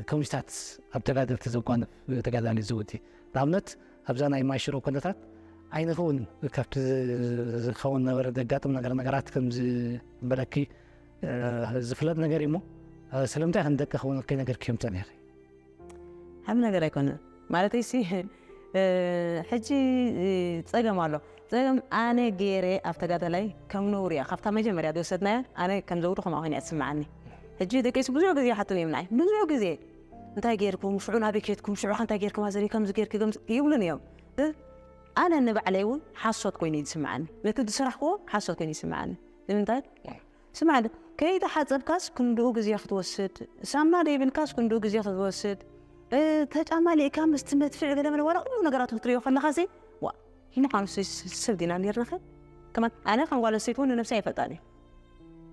ከምዚታት ኣብ ተጋደልቲ ዘጓንፍ ተጋዳሊ ዝውቲ ንኣብነት ኣብዛ ናይ ማይ ሽሮ ኩነታት ዓይንኺ እውን ካብቲ ዝኸውን ነበረ ዘጋጥም ነገር ነገራት ከም ዝበለኪ ዝፍለጥ ነገር እዩ እሞ ስለምንታይ ከም ደቂ ክውን ከይነገርክዮም ጸኒሕኺ? ሓሚ ነገር ኣይኮነ ማለተይ ሲ ሕጂ ጸገም ኣሎ። ጸገም ኣነ ገይረ ኣብ ተጋዳላይ ከም ነውር እያ ካብታ መጀመርያ ዝወሰድናያ ኣነ ከም ዘውዲ ከምኣ ኮይነ እያ ትስምዓኒ። ሕጂ ደቂ ሲ ብዙሕ ግዜ ሓቱን እዮም ንዓይ ብዙሕ ግዜ እንታይ ጌርኩም ሽዑ ናበይ ኬድኩም ሽዑ እንታይ ጌርኩም ኣዘሪ ከምዚ ጌርኪ ከምዚ ይብሉን እዮም። ግን ኣነ ንባዕለይ እውን ሓሶት ኮይኑ እዩ ዝስምዓኒ። ነቲ ዝሰራሕክዎ ሓሶት ኮይኑ ይስምዓኒ። ንምንታይ ስማዕ ከይተሓፀብካስ ክንድኡ ግዜ ክትወስድ ሳምና ደይብልካስ ክንድኡ ግዜ ክትወስድ ተጫማ ሊእካ ምስቲ መድፍዕ ገለ መለ ዋላ ኩሉ ነገራት ክትሪኦ ከለካ ሲ ዋ ምኳኑ ሰብ ዲና ኔርና ከ ከማን ኣነ ከም ጓል ኣንስተይቲ እውን ንነብሲ ኣይፈልጣን እዩ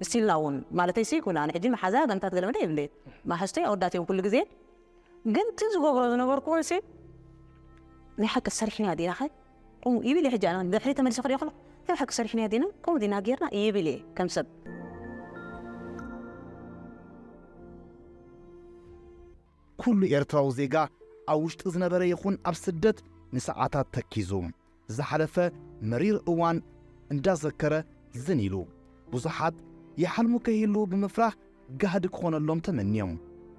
ስቲልና እውን ማለተይ ሲ ኩን ኣነ ሕጂ መሓዛ ገምታት ገለ መለ የብለይ ማሓዝተይ ኣወዳት እዮም ኩሉ ግዜ ግን እቲ ዝገብሮ ዝነበርኩ ሲ ናይ ሓቂ ሰሪሕና ዲና ከ ይብል ሕጂ ኣነ ድሕሪ ተመሊሰ ክሪኦ ከሎ ናይ ሓቂ ሰሪሕና ዲና ከምኡ ዲና ጌርና ይብል እየ ከም ሰብ ኩሉ ኤርትራዊ ዜጋ ኣብ ውሽጢ ዝነበረ ይኹን ኣብ ስደት ንሰዓታት ተኪዙ ዝሓለፈ መሪር እዋን እንዳዘከረ ዝን ኢሉ ብዙሓት ይሓልሙ ከይህልዉ ብምፍራህ ጋህዲ ክኾነሎም ተመንዮም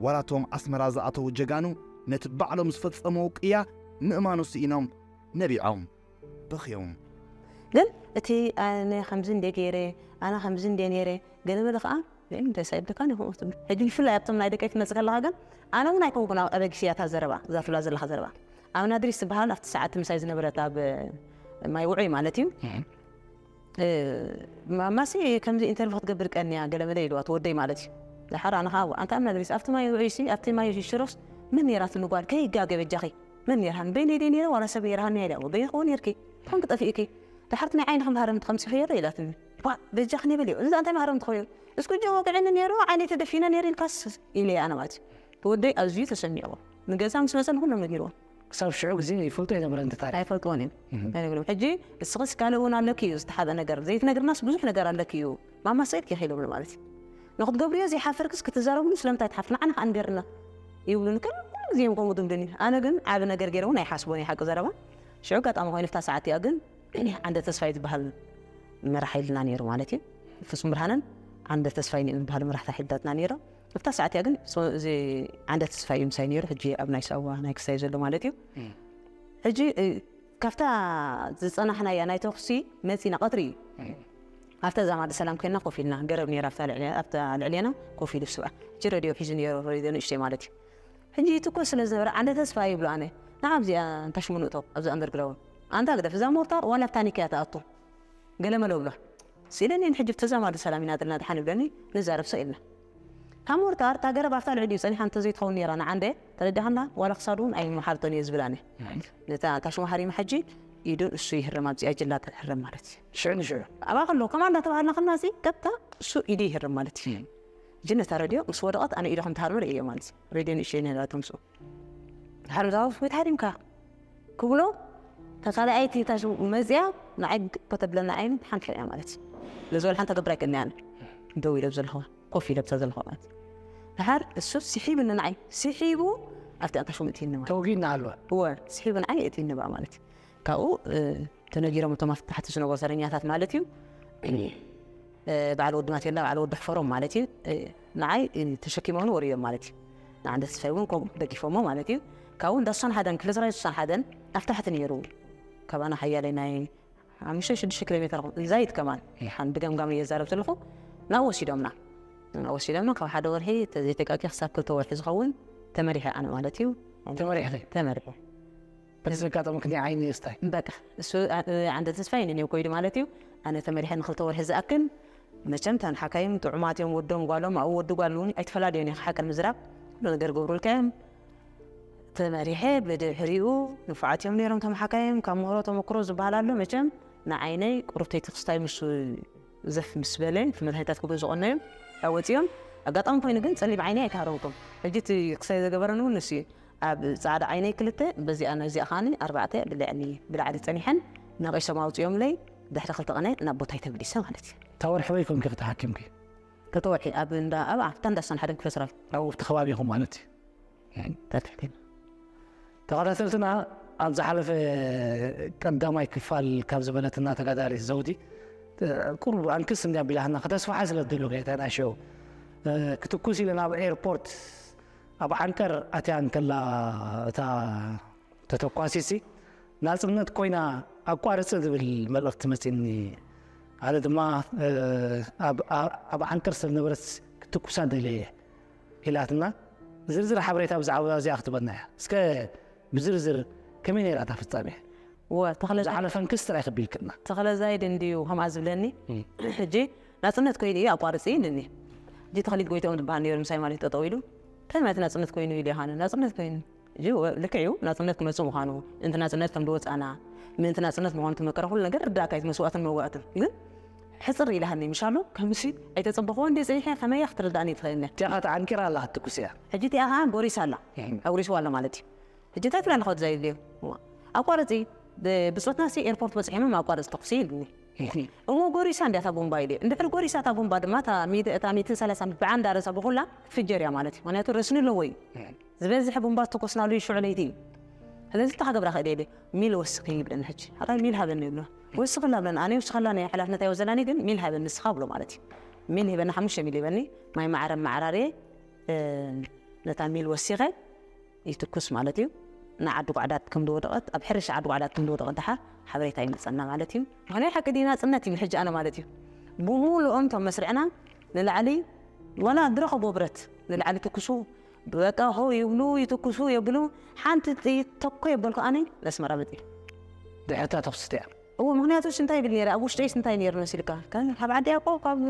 ዋላቶም ኣስመራ ዝኣተዉ ጀጋኑ ነቲ ባዕሎም ዝፈጸምዎ ቅያ ምእማኑ ስኢኖም ነቢዖም በኽዮም ግን እቲ ኣነ ከምዚ እንደ ገይረ ኣነ ከምዚ እንደ ነይረ ገለመለ ከዓ እንታይ ሳይብልካ ንኹ ትብል። ሕጂ ብፍላይ ኣብቶም ናይ ደቀይ ትመጽእ ከለኻ ግን ኣነ እውን ኣይኮንኩን ኣብ ኣበጊስ እያ እታ ዘረባ እዛ ትብላ ዘለኻ ዘረባ። ኣብ ናድሪስ ዝበሃል ኣብቲ ሰዓት ምሳይ ዝነበረት ኣብ ማይ ውዑይ ማለት እዩ። ማማሲ ከምዚ ኢንተርቪው ክትገብር ቀንያ ገለመለ ኢልዋ ትወደይ ማለት እዩ። ድሓር ኣነ ከዓ ኣንታ ኣብ ናድሪስ ኣብቲ ማይ ውዑይሲ ኣብቲ ማይ ሽሮስ ምን ነይራትኒ ጓል ከይጋገ በጃኺ። መን ነይርሃን በይነይ ደይ ነይረ ዋላ ሰብ ነይርሃን እያ ኢልዋ በይንኸውን ነይርኪ። ከም ክጠፊእኪ ድሓርቲ ናይ ዓይንኺ መሃረምቲ ከምፂ ኸየረ ኢላትኒ። ዋ በጃኽኒ በልዮ እዚ እንታይ መሃረምቲ ኾዮ። እስኩ እጆ ወግዕኒ ነይሩ ዓይነይ ተደፊነ ነይሩ ኢልካስ ኢለ ኣነ ማለት እዩ። ወደይ ኣዝዩ ተሰሚዕዎ። ንገዛ ምስ መፀ ንኩሎም ነጊርዎም። ክሳብ ሽዑ ግዜ ይፈልጦ ኣይነበረ እንተ ታሪክ። ኣይፈልጥዎን እዮም። ኣይነግርም ሕጂ እስኽስ ካልእ እውን ኣለኪ እዩ ዝተሓበ ነገር ዘይትነግርናስ ብዙሕ ነገር ኣለኪ እዩ። ማማ ሰይድ ከኺሎም ማለት እዩ። ንክትገብርዮ ዘይሓፈርክስ ክትዛረብሉ ስለምንታይ ትሓፍር ንዓና ከኣ ንገርና ይብሉኒ ከም ኩሉ ግዜ እዮም ከምኡ ድምድኒ። ኣነ ግን ዓብ ነገር ገይረ እውን ኣይሓስቦን እዩ ሓቂ ዘረባ። ሽዑ ኣጋጣሚ ኮይኑ ፍታ ሰዓት እያ ግን ዓንደ ተስፋይ ዝበሃል መራሕ ሓይልና ነይሩ ማለት እዩ። ፍጹም ብርሃነን ዓንደ ተስፋይ ዝበሃል መራሕቲ ሓይልታትና ነይሩ። ኣብታ ሰዓት እያ ግን ሶ- እዚ ዓንደ ተስፋይ እዩ ምሳይ ነይሩ። ሕጂ ኣብ ናይ ሳዋ ናይ ክሳይ ዘሎ ማለት እዩ። ሕጂ እ፣ ካብታ ዝጸናሕናያ ናይ ተኹሲ መጺና ቀትሪ እዩ። ኣብታ እዛ ማዕደ ሰላም ኮይና ኮፍ ኢልና ገረብ ነይራ ኣብታ ልዕሊ- ኣብታ ልዕሌና ኮፍ ኢሉ ስባ ሕጂ ረድዮ ሒዙ ነይሩ ረድዮ ንእሽተይ ማለት እዩ። ሕጂ ይትኮስ ስለ ዝነበረ ዓንደ ተስፋ ይብሎ ኣነ ንዓ ኣብዚኣ እንታሽሙንእቶ ኣብዛ ኣንደርግራውንድ ኣንታ ግደፍ እዛ ሞርታር ዋላ ኣብ ታኒካ እያ ትኣቱ ገለመለ ብሎ ስኢለኒ ንሕጂ ተዛማዲ ሰላም ኢና ዘለና ድሓን ይብለኒ ንዛረብ ሰ ኢልና ካብ ሞርታር እታ ገረብ ኣብታ ልዕሊኡ ጸኒሓ እንተዘይትኸውን ነይራ ንዓንደ ተረዲኻና ዋላ ክሳዱ እውን ኣይምሓርቶን እየ ዝብል ኣነ ነታ ታሽሙ ሓሪመ ሕጂ ኢዱን እሱ ይህረም ኣብዚኣ ጅላ ተትሕረም ማለት እዩ ሽዑ ንሽዑ ኣብኣ ከለዉ ከማ እንዳተባሃልና ከና እዚ ቀጥታ እሱ ኢዱ ይህረም ማለት እዩ ሕጂ ነታ ረድዮ ምስ ወደቐት ኣነ ኢዱ ከም ትሃርመ ርእየ ማለት እዩ ረድዮ ንእሽተይ ነራቶ ምስኡ ድሓር ምሳኹ ወይ ተሃሪምካ ክብሎ እታ ካልኣይቲ እታ ሽም መፅያ ንዓይ ግጥ ከተብለና ዓይኒ ሓንቲ እያ ማለት እዩ ነዚ ወላ ሓንቲ ገብር ኣይክእልኒ ኣነ ደው ኢለ ዘለኹ ኮፍ ኢለ ብታ ዘለኹ ማለት እዩ ድሓር እሱ ስሒብኒ ንዓይ ስሒቡ ኣብቲ ኣንታ ሽሙ እትይኒ ማለት ተወጊእና ኣሎ እወ ስሒቡ ንዓይ እትይኒ በኣ ማለት እዩ ካብኡ ተነጊሮም እቶም ኣብቲ ታሕቲ ዝነበሩ ሰረኛታት ማለት እዩ በዓል ወዲ ማቴላ በዓል ወዲ ሕፈሮም ማለት እዩ ንዓይ ተሸኪሞም ወሪዶም ማለት እዩ ንዓንደ ተስፋይ እውን ከምኡ ደጊፎሞ ማለት እዩ ካብኡ እንዳ ሱሳን ሓደን ክፍለ ሰራዊት ሱሳን ሓደን ኣብ ታሕቲ ነይሩ ካባና ሓያለይ ናይ ሓሙሽተ ሽዱሽተ ኪሎ ሜትር ዛይድ ከማን ሓን ብገምጋም እየ ዛረብ ዘለኹ ናብ ወሲዶምና ናብ ወሲዶምና ካብ ሓደ ወርሒ ዘይተቃቂ ክሳብ ክልተ ወርሒ ዝኸውን ተመሪሐ ኣነ ማለት እዩ ተመሪሐ ተመሪሐ በዚ ኣጋጣሚ ክንደይ ዓይኒ ስታይ በቃ እሱ ዓንደ ተስፋ ይንን እዮም ኮይዱ ማለት እዩ ኣነ ተመሪሐ ንክልተ ወርሒ ዝኣክል መቸም ተን ሓካይም ጥዑማት እዮም ወዶም ጓሎም ኣብኡ ወዲ ጓል እውን ኣይተፈላለዩን እዩ ሓቂ ንምዝራብ ኩሉ ነገር ገብሩልካ እዮም ተመሪሐ ብድሕሪኡ ንፉዓት እዮም ነይሮም ተም ሓካይም ካብ ምህሮ ተመክሮ ዝበሃል ኣሎ መቸም ንዓይነይ ቁሩብተይ ትክስታይ ምስ ዘፍ ምስ በለ እቲ መድሃኒታት ክብሉ ዝቐነዩ ኣወፂኦም ኣጋጣሚ ኮይኑ ግን ፀሊም ዓይነይ ኣይተሃረምኩም ሕጂ እቲ ክሳይ ዘገበረኒ እውን ንሱ እዩ ኣብ ፃዕዳ ዓይነይ ክልተ በዚኣ ነዚኣ ከዓኒ ኣርባዕተ ብልዕኒ ብላዕሊ ፀኒሐን ነቒሶም ኣውፅኦምለይ ድሕሪ ክልተ ቀነ ናብ ቦታይ ተመሊሰ ማለት እዩ እታ ወርሒ በይ ኮንኪ ክትሓኪምኪ ክልተ ወርሒ ኣብ እንዳ ኣብ ኣብታ እንዳሳን ሓደን ክፍለ ሰራዊት ኣብቲ ከባቢ ኢኹም ማለት እዩ ተትሕቲ ተኸታተልትና ኣብ ዝሓለፈ ቀዳማይ ክፋል ካብ ዝበለትና ተጋዳሊት ዘውዲ ቁሩብ ኣንክስ እንዲ ኣቢላትና ከተስፋሓ ስለ ትደሉ ከይታ ናይ ሸው ክትኩስ ኢለ ናብ ኤርፖርት ኣብ ዓንቀር ኣትያ እንከላ እታ ተተኳሲሲ ናጽነት ኮይና ኣቋርጽ ዝብል መልእኽቲ መጺኒ ኣነ ድማ ኣብ ዓንቀር ስለ ዝነበረት ክትኩሳ ደልየ ኢላትና ዝርዝር ሓበሬታ ብዛዕባ እዚኣ ክትበና እያ እስከ ብዝርዝር ከመይ ነይራ እታ ፍጻሜ ዝሓለፈን ክስ ጥራይ ከቢልክልና ተኽለ ዛይድ እንድዩ ከምኣ ዝብለኒ ሕጂ ናጽነት ኮይኑ እዩ ኣቋርጺ ኢልኒ ሕጂ ተኽሊት ጎይትኦም ዝበሃል ነይሩ ምሳይ ማለት ጠጠው ኢሉ እንታይ ማለት ናጽነት ኮይኑ ኢሉ ይሃነ ናጽነት ኮይኑ ልክዕ እዩ ናፅነት ክመፅእ ምዃኑ ምእንቲ ናፅነት ከም ዝወፃና ምእንቲ ናፅነት ምዃኑ ተመከረ ኩሉ ነገር ርዳእካ እቲ መስዋእትን መዋእትን ግን ሕፅር ኢላሃኒ ምሻሎ ከምሲ ኣይተፀበኽዎ እንደ ፅኒሐ ከመያ ክትርዳእኒ ትኽእልኒ እቲኣ ተዓንቂራ ኣላ ክትኩስ እያ ሕጂ እቲኣ ከዓ ጎሪሳ ኣላ ኣጉሪስዋ ኣሎ ማለት እዩ ሕጂ እንታይ ትብላ ኣለኻ ወዲ ዛይድልዮ ኣቋርፂ ብፆትና ሲ ኤርፖርት በፅሒሞም ኣቋርፂ ተኩሲ ኢልኒ እሞ ጎሪሳ እንዲያ እታ ቡምባ ኢለ እንድሕር ጎሪሳ እታ ቡምባ ድማ እታ ሚእትን ሰላሳን ብዓንዳ ርእሳ ብኩላ ትፍጀር እያ ማለት እዩ ምክንያቱ ረስኒ ኣለዎ እዩ ዝበዝሐ ቡምባ ዝተኮስናሉ እዩ ሽዑ ለይቲ እዩ ስለዚ እንታይ ክገብራ ክእል ኢለ ሚል ወስኺ ይብለኒ ሕጂ ሓራይ ሚል ሃበኒ ይብሎ ወስኽላ ብለን ኣነ ወስኸላ ናይ ሓላፍነት ኣይወዘላኒ ግን ሚል ሃበኒ ንስኻ ብሎ ማለት እዩ ሚል ሂበኒ ሓሙሽተ ሚል ሂበኒ ማይ ማዕረ ማዕራርየ ነታ ሚል ወሲኸ ይትኩስ ማለት እዩ ንዓዲ ጓዕዳት ከም ዝወደቐት ኣብ ሕርሻ ዓዲ ጓዕዳት ከም ዝወደቐት ድሓር ሓበሬታ ይመፀና ማለት እዩ ምክንያት ሓቂ ድዩ ናፅነት ይብል ሕጂ ኣነ ማለት እዩ ብሙሉኦም እቶም መስርዕና ንላዕሊ ዋላ ዝረኸቦ ብረት ንላዕሊ ትኩሱ፣ በቃ ሆ ይብሉ ይትኩሱ የብሉ። ሓንቲ ጥይት ተኮ የበልኩ ኣነ ነስመራ መፅእ። ድሕርታ ተኽስቲ እያ። እዎ፣ ምክንያቱ እንታይ ይብል ነይረ፣ ኣብ ውሽጠይስ እንታይ ነይሩ መሲልካ? ካብ ዓዲ ያቆብ ካብ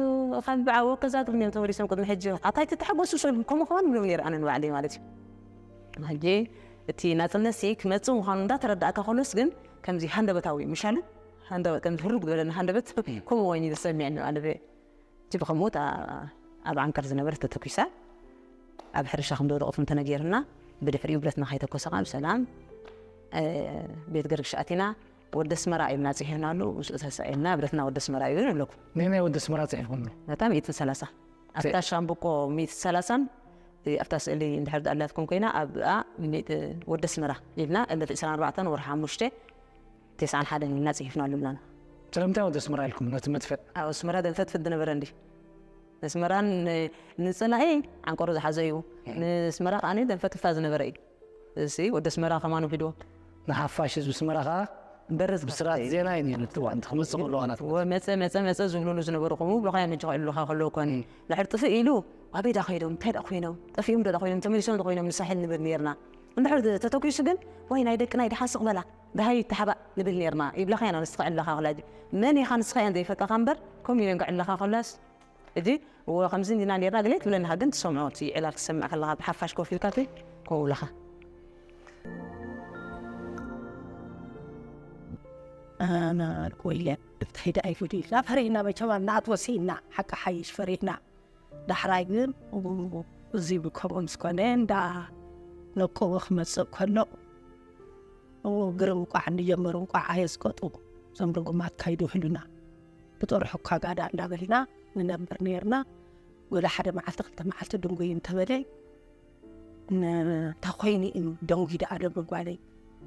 ካብ በዓወ ከዛ ትብል ነይሩ ተመሊሶም ቅድሚ ሕጂ ኣታይ ትተሓጎሱ ሰብ ከምኡ ከማን ብሎም ነይሩ ኣነ ንባዕለይ ማለት እዩ። ሕጂ እቲ ናፅነት ሲ ክመፅእ ምዃኑ እንዳተረዳእካ ከሎስ ግን ከምዚ ሃንደበታዊ ምሻሉ ከምዚ ህሩግ ዝበለና ሃንደበት ከምኡ ኮይኑ ዝሰሚዐኒ ማለት እዩ። እቲ ብኸምኡ እታ ኣብ ዓንቀር ዝነበረት ተተኪሳ ኣብ ሕርሻ ከም ዝወደቐት እንተነጊርና ብድሕሪኡ ብረትና ከይተኮሰ ከዓ ብሰላም ቤት ገርግሽ ኣቲና ወዲ ኣስመራ ኢልና ፅሒፍናሉ ምስኡ ተሳኢልና ብረትና ወዲ ኣስመራ እዩ ንብለኩም። ናይ ናይ ወዲ ኣስመራ ፅሒፍኩም ነታ ሚእትን ሰላሳ ኣብታ ሻምብቆ ሚእትን ሰላሳን ኣብታ ስእሊ እንድሕር ኣላትኩም ኮይና ኣብኣ ወዲ ኣስመራ ኢልና ዕለት ዕስራን ኣርባዕተን ወርሒ ሓሙሽተ ተስዓን ሓደን ኢልና ፅሒፍናሉ ኣለና። ስለምንታይ ወዲ ኣስመራ ኢልኩም ነቲ መድፍዕ? ኣብ ኣስመራ ደንፈትፍት ዝነበረ እንዲ ኣስመራን ንፅላኢ ዓንቀሩ ዝሓዘ እዩ። ንኣስመራ ከዓ ደንፈትፍታ ዝነበረ እዩ። እዚ ወዲ ኣስመራ ከማን ውሒድዎ። ንሓፋሽ ህዝቢ ኣስመራ ከዓ በርዝ ብስራት ዜና እዩ ነይሩ እቲ እዋን ክመፅእ ከሎ ዋናት መፀ መፀ መፀ ዝብሉሉ ዝነበሩ ከምኡ ብሎኻያ መጀ ክዕሉኻ ከለዉ ኮን ንሕር ጥፍእ ኢሉ ኣበይ ዳ ኮይኖም እንታይ ዳ ኮይኖም ጠፊኦም ዶ ዳ ኮይኖም ተመሊሶም ዶ ኮይኖም ንሳሕል ንብል ነርና። እንድሕር ተተኪሱ ግን ወይ ናይ ደቂ ናይ ድሓስቕ በላ ደሃይ ተሓባእ ንብል ነርና። ይብላኻ ኢና ንስኻ ዕላኻ ክላ መን ኢኻ ንስኻ እየን ዘይፈቀኻ እምበር ከምኡ ኢለን ክዕላኻ ከላስ እጂ እዎ ከምዚ እንዲና ኔርና ገለ ትብለኒ ሃ ግን ትሰምዖ እቲ ዕላል ትሰምዕ ከለኻ ብሓፋሽ ኮፍ ኢልካ እቲ ከምኡ ብለኻ ወይለ እንታይ ደኣ ይጉድ ኢልና ፈሪህና መቸም ኣብ ናት ወሲና ሓቂ ሓይሽ ፈሪህና ዳሕራይ ግን እዚ ብከምኡ ምስ ኮነ እንዳ ነቆወ ክመፅእ ከሎ ግርም እንቋዕ እንጀመሩ እንቋዕ ኣየስቀጡ እዞም ርጉማት ካይዱ ህሉና ብጦርሑ እኳ ጋዳ እንዳበልና ንነብር ነርና። ወላ ሓደ መዓልቲ ክልተ መዓልቲ ድንጉይ እንተበለ እንታይ ኮይኑ እዩ ደንጉይ ደኣ ዶ ምባለይ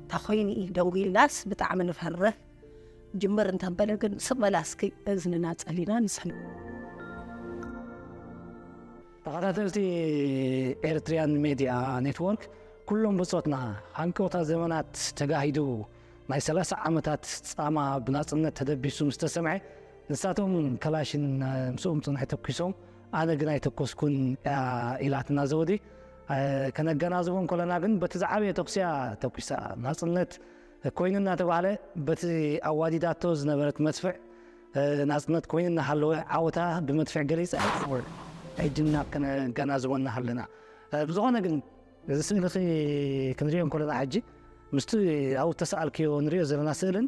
እንታይ ኮይኑ እዩ ደንጉይ ኢልናስ ብጣዕሚ ንፈርሕ። ጅምር እንተበለ ግን ስቕ በላ እስኪ እዝንና ጸሊና ንሰምዕ። ተኸታተልቲ ኤርትሪያን ሜድያ ኔትወርክ ኩሎም ብጾትና ሃንቀውታ ዘመናት ተጋሂዱ ናይ ሰላሳ ዓመታት ጻማ ብናጽነት ተደቢሱ ምስ ተሰምዐ ንሳቶም ከላሽን ምስኦም ጽንሒ ተኩሶም ኣነ ግን ኣይተኮስኩን ኢላትና ዘውዲ። ከነገናዝቦ እንኮለና ግን በቲ ዝዓበየ ተኩሲያ ተኩሳ ናጽነት ኮይኑ እናተባህለ በቲ ኣዋዲዳቶ ዝነበረት መድፍዕ ናጽነት ኮይኑ እናሃለወ ዓወታ ብመድፍዕ ገሊጻ ሕጂ ናብ ከነገናዝቦ እናሃለና ብዝኾነ ግን እዚ ስእሊ ክንሪኦ እንኮለና ሕጂ ምስቲ ኣብኡ ተሰኣልክዮ ንሪኦ ዘለና ስእልን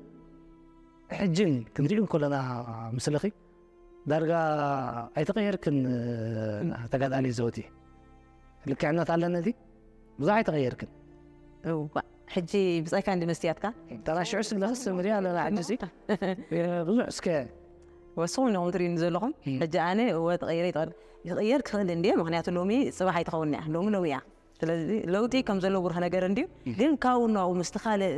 ሕጅን ክንሪኦ እንኮለና ምስልኺ ዳርጋ ኣይተቐየርክን ተጋዳሊ ዘውዲ ልክዕነት ኣለነ እዚ ብዙሕ ኣይተቐየርክን ሕጂ ብፃይካ እንዲ መስትያትካ ተናሽዑ ስለኽስ ምሪ ኣለና ሕጂ ሲ ብዙሕ እስከ ወስኹም ኢኹም ትርእዩኒ ዘለኹም ሕጂ ኣነ እወ ተቐይረ ይትቐል ይቕየር ክኽእል እንድየ ምክንያቱ ሎሚ ፅባሕ ኣይትኸውን እያ ሎሚ ሎሚ እያ ስለዚ ለውጢ ከም ዘሎ ብሩህ ነገር እንድዩ ግን ካብኡ ናብኡ ምስቲ ካልእ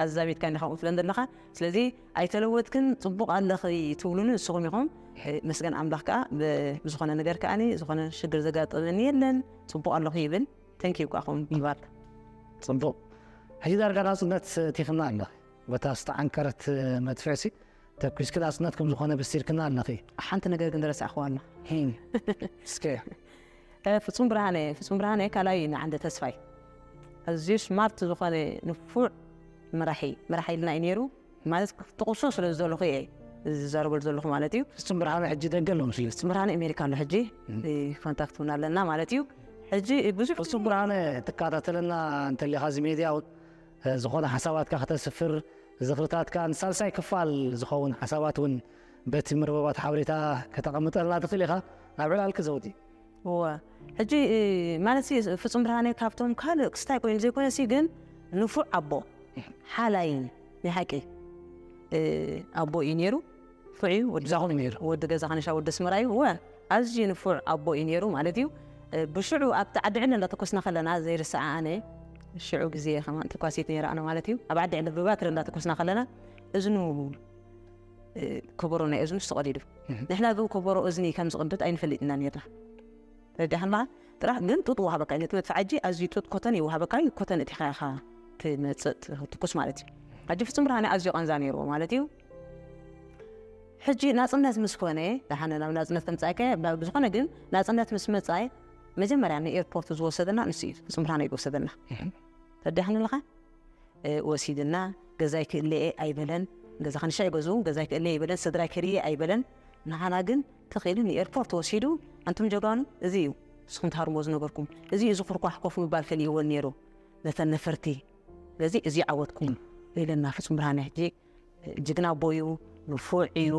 ኣዛሚድካ እንዲኻ ትብለን ዘለኻ ስለዚ ኣይተለወጥክን ፅቡቕ ኣለኺ ትብሉኒ ንስኹም ኢኹም መስገን ኣምላኽ ከዓ ብዝኾነ ነገር ከዓ ዝኾነ ሽግር ዘጋጠመኒ የለን ፅቡቕ ኣለኹ ይብል thank you ከዓ ኹም ይባል ፅቡቕ ሕጂ ዳርጋ ናፅነት ቲኽና ኣለኺ በታ ዝተዓንከረት መድፍዕሲ ተኩስኪ ናፅነት ከም ዝኾነ በሲርክና ኣለኺ። ሓንቲ ነገር ግን ዝረሳዕኽዋ ኣላ። እስከ ፍፁም ብርሃነ ፍፁም ብርሃነ ካልኣይ ንዓንደ ተስፋይ ኣዝዩ ስማርት ዝኾነ ንፉዕ መራሒ መራሒ ኢልና እዩ ነይሩ ማለት ጥቕሶ ስለ ዝደለኹ እየ ዝዛረበሉ ዘለኹ ማለት እዩ። ፍፁም ብርሃነ ሕጂ ደገ ኣሎ መስለኒ። ፍፁም ብርሃነ ኣሜሪካ ኣሎ ሕጂ ኮንታክት እውን ኣለና ማለት እዩ። ሕጂ ብዙሕ ፍፁም ብርሃነ ትከታተለና እንተሊኻ እዚ ሜድያ እውን ዝኾነ ሓሳባትካ ከተስፍር ዝኽርታትካ ንሳልሳይ ክፋል ዝኸውን ሓሳባት እውን በቲ መርበባት ሓበሬታ ከተቐምጠልና ትኽእል ኢኻ ናብ ዕላልኪ ዘውዲ እወ ሕጂ ማለት ፍፁም ብርሃነ ካብቶም ካልእ ክስታይ ኮይኑ ዘይኮነሲ ግን ንፉዕ ኣቦ ሓላይ ናይ ሓቂ ኣቦ እዩ ነይሩ ፍዑ ወዲ ገዛ ኸነሻ ወዲ ኣስመራ እዩ እወ ኣዝዩ ንፉዕ ኣቦ እዩ ነይሩ ማለት እዩ። ብሽዑ ኣብቲ ዓዲ ዕለ እንዳተኮስና ከለና ዘይርስዓ ኣነ ሽዑ ግዜ ከማን ተኳሲት ነይረ ኣነ ማለት እዩ። ኣብ ዓዲ ዕለ ብባትሪ እንዳተኮስና ከለና እዝኑ ከበሮ ናይ እዝኑስ ተቐዲዱ። ንሕና ግን ከበሮ እዝኒ ከም ዝቕድድ ኣይንፈልጥ ኢና ነርና። ተረዲእኻ ጥራሕ ግን ጡጥ ወሃበካ ነቲ መድፍዓጂ ኣዝዩ ጡጥ ኮተን ይወሃበካ እዩ ኮተን እቲኻ ኢኻ ትመፅእ ትኩስ ማለት እዩ። ሕጂ ፍፁም ብርሃነ ኣዝዩ ቃንዛ ነይርዎ ማለት እዩ። ሕጂ ናጽነት ምስ ኮነ፣ ደሓን ናብ ናጽነት ከምጻእከ፣ ብ-፣ ብዝኾነ ግን ናጽነት ምስ መጻኢ፣ መጀመርያ ንኤርፖርት ዝወሰደና ንሱ እዩ፣ ፍጹም ብርሃነ እዩ ዝወሰደና። ተረዲእካኒ ኣለኻ? እ፣ ወሲድና፣ ገዛይ ክእለየ ኣይበለን፣ ገዛ ክንሻ ይገዝኡ፣ ገዛይ ክእለየ ኣይበለን፣ ስድራይ ክርእየ ኣይበለን። ንሓና ግን ተኽኢሉ ንኤርፖርት ወሲዱ፣ ኣንቱም ጀጋኑ፣ እዚ እዩ፣ ንስኹም ትሃርሞ ዝነበርኩም፣ እዚ እዩ፣ እዚ ኩርኳሕ ኮፍ ምባል ከሊእወን ነይሩ፣ ነተን ነፈርቲ። ስለዚ እዚ ዓወትኩም ኢለና ፍጹም ብርሃነ። ሕጂ ጅግና ኣቦ እዩ፣ ንፉዕ እዩ።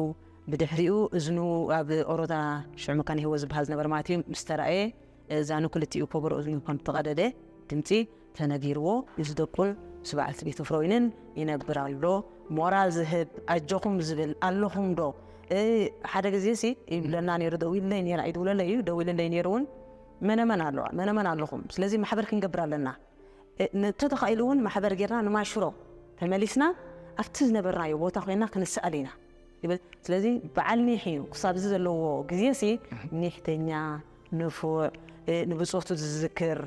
ብድሕሪኡ እዝኑ ኣብ ኦሮታ ሽዑ መካነ ህይወት ዝበሃል ዝነበረ ማለት እዩ፣ ምስ ተራእየ፣ እዛኑ ክልቲኡ ኮቦሮ እዝኑ ከም ተቐደደ ድምጺ ተነጊርዎ፣ እዚ ደቁን ምስ በዓልቲ ቤቱ ፍሮይንን ይነብር ኣሎ። ሞራል ዝህብ፣ ኣጆኹም ዝብል፣ ኣለኹም ዶ? እ፣ ሓደ ግዜ ሲ ይብለና ነይሩ፣ ደዊለይ ነይራ፣ ይድውለለይ እዩ፣ ደዊለለይ ነይሩ እውን፣ መነመን ኣለዋ፣ መነመን ኣለኹም። ስለዚ ማሕበር ክንገብር ኣለና። እ፣ ን-፣ እንተተኻኢሉ እውን ማሕበር ጌርና ንማይሽሮ ተመሊስና ኣብቲ ዝነበርናዮ ቦታ ኮይና ክንሰኣል ኢና ይብል። ስለዚ በዓል ኒሕ እዩ። ክሳብ እዚ ዘለዎ ግዜ ሲ ኒሕተኛ፣ ንፉዕ፣ እ፣ ንብጾቱ ዝዝክር፣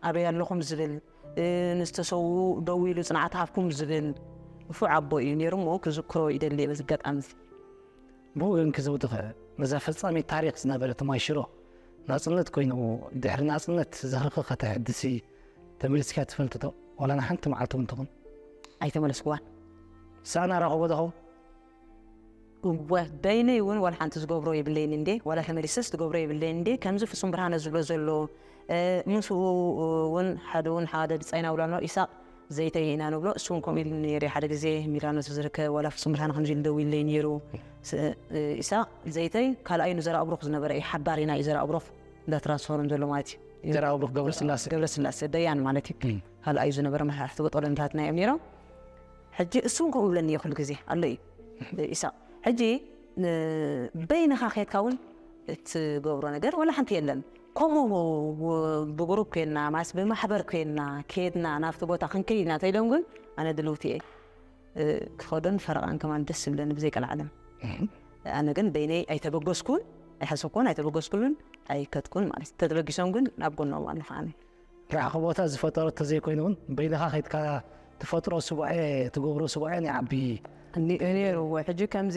ኣበይ ኣለኹም ዝብል፣ እ፣ ንዝተሰውኡ ደው ኢሉ ጽንዓት ሃብኩም ዝብል ንፉዕ ኣቦ እዩ ነይሩ እሞ ክዝክሮ ይደሊ በዚ ኣጋጣሚ እዚ። ብኡ ግን ክዝውትኸ ነዛ ፈጻሚት ታሪኽ ዝነበረት ማይሽሮ ናጽነት ኮይኑ ድሕሪ ናጽነት ዝኽርኺ ከተሕድሲ ተመሊስካ ትፈልጢ ዶ? ዋላ ንሓንቲ መዓልቲ እውን ትኹን? ኣይተመለስኩዋን። ሳእና ረኸቦ ዶ ኸውን? እወ፣ በይነይ እውን ዋላ ሓንቲ ዝገብሮ የብለይን እንዴ፣ ዋላ ተመሊሰስ ዝገብሮ የብለይን እንዴ፣ ከምዚ ፍጹም ብርሃነ ዝብሎ ዘሎ፣ እ፣ ምስኡ እውን ሓደ እውን ሓደ ብጻይና ውላኖ ኢሳቕ ዘይተይ ኢና ንብሎ፣ እሱ እውን ከምኡ ኢሉ ነይሩ ሓደ ግዜ ሚላኖ ዝርከብ፣ ዋላ ፍጹም ብርሃነ ከምዚ ኢሉ ደዊለይ ነይሩ። ስ-፣ እ፣ ኢሳቕ ዘይተይ ካልኣይ ንዘርኣ ብሩኽ ዝነበረ እዩ፣ ሓባር ኢና እዩ ዘርኣ ብሩኽ እንዳ ትራንስፎርም ዘሎ ማለት እዩ። ዘርኣ ብሩኽ ገብረስላሴ። ገብረስላሴ ደያን ማለት እዩ። እም። ካልኣይ ዝነበረ መራሕቲ ወጦለንታትና እዮም ነይሮም። ሕጂ እሱ እውን ከምኡ ብለኒ እዩ ኩሉ ግዜ፣ ኣሎ እዩ ኢሳቕ። ሕጂ ን-፣ በይንኻ ኬድካ እውን እትገብሮ ነገር ወላ ሓንቲ የለን። ከምኡ ው-፣ ብግሩፕ ኮይንና፣ ማስ ብማሕበር ኮይንና፣ ከይድና ናብቲ ቦታ ክንከይድ ኢና ተኢሎም ግን ኣነ ድልውቲ እየ። እ፣ ክኸዶን ፈረቓን ከማን ደስ ዝብለኒ ብዘይ ቀልዓለም። እም። ኣነ ግን በይነይ ኣይተበገስኩን፣ ኣይሓሰብኩን፣ ኣይተበገስኩሉን፣ ኣይከድኩን ማለት እዩ። ተተበጊሶም ግን ኣብ ጎኖም ኣለኹ ኣነ። ራኸቦታት ዝፈጠሮ ተዘይኮይኑ እውን በይንኻ ከይድካ ትፈጥሮ ስቡዔ፣ ትገብሮ ስቡዔ ይዓቢ። ኒ-፣ ነይሩ። ሕጂ ከምዚ፣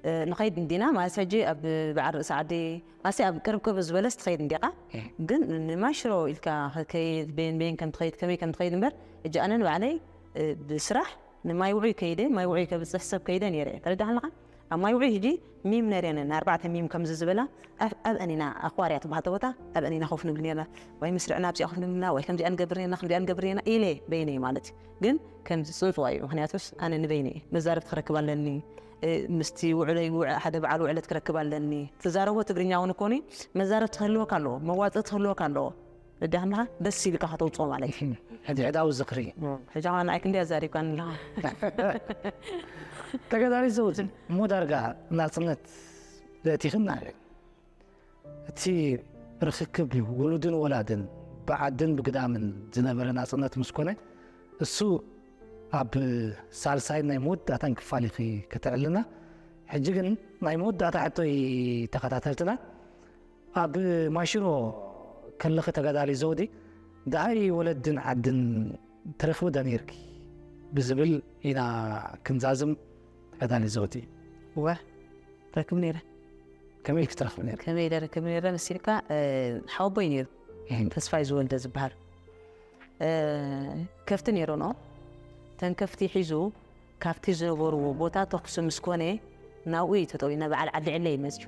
እ፣ ንኸይድ እንዲና ማለት ሕጂ ኣብ በዓል ርእሲ ዓዲ ማለት ኣብ ቅርብ ቅርብ ዝበለስ ትኸይድ እንዲኻ። እም። ግን ንማይሽሮ ኢልካ ከይድ፣ ቤን ቤን ከም ትኸይድ፣ ከመይ ከም ትኸይድ እምበር፣ ሕጂ ኣነ ንባዕለይ፣ እ፣ ብስራሕ ንማይ ውዑይ ከይደ፣ ማይ ውዑይ ከብጽሕ ሰብ ከይደ ነይረ። ተረዳእካ ኣለኻ? ኣብ ማይ ውዑይ ሕጂ ሚም ነርየንን፣ ኣርባዕተ ሚም ከምዚ ዝበላ፣ ኣብ፣ ኣብአን ኢና ኣኽዋርያ ትበሃል ቦታ፣ ኣብአን ኢና ኮፍ ንብል ነርና። ወይ ምስርዕና ኣብዚኣ ኮፍ ንብልና፣ ወይ ከምዚኣ ንገብር ነርና፣ ከምዚኣ ንገብር ነርና ኢለ በይነይ ማለት እዩ። ግን ከምዚ ጽንጽዋይ እዩ። ምኽንያቱስ ኣነ ንበይነይ እየ። መዛረብቲ ክረክብ ኣለኒ። እ፣ ምስቲ ውዕለይ ውዕ-፣ ሓደ በዓል ውዕለት ክረክብ ኣለኒ። ትዛረቦ ትግርኛ እውን እኮኒ መዛረብቲ ክህልወካ ኣለዎ፣ መዋጽእቲ ክህልወካ ኣለዎ። ረዲእካ ኣለኻ? ደስ ኢልካ ከተውጽኦ ማለት እዩ። ሕድሕዳዊ ዝኽሪ። ሕጂ ኸዓ ንዓይ ክንደይ ኣዛሪብካኒ ኣለኻ። ተጋዳሊት ዘውዲ፣ እሞ ዳርጋ ናጽነት ለእቲኽና። እቲ ርኽክብ ውሉድን ወላድን ብዓድን ብግዳምን ዝነበረ ናጽነት ምስ ኮነ፣ እሱ ኣብ ሳልሳይን ናይ መወዳእታን ክፋል ኢኺ ከተዕልና። ሕጂ ግን ናይ መወዳእታ ሕቶይ ተኸታተልትና፣ ኣብ ማይሽሮ ከለኺ ተጋዳሊት ዘውዲ፣ ደሃይ ወለድን ዓድን ትረኽቢ ዶ ነይርኪ? ብዝብል ኢና ክንዛዝም ተጋዳሊት ዘውዲ። እወ፣ ረክብ ነይረ። ከመይ ኢልኪ ትረኽቢ ነይርኪ? ከመይ ኢለ ረክብ ነይረ መሲልካ? እ፣ ሓወቦይ ነይሩ። እም። ተስፋይ ዝወልደ ዝበሃል። እ፣ ከፍቲ ነይሮኖ። ተን ከፍቲ ሒዙ ካብቲ ዝነበርዎ ቦታ ተኹሲ ምስ ኮነ ናብኡ እዩ ተጠውዩ፣ ናብ በዓል ዓዲ ዕለ እዩ መፅዩ።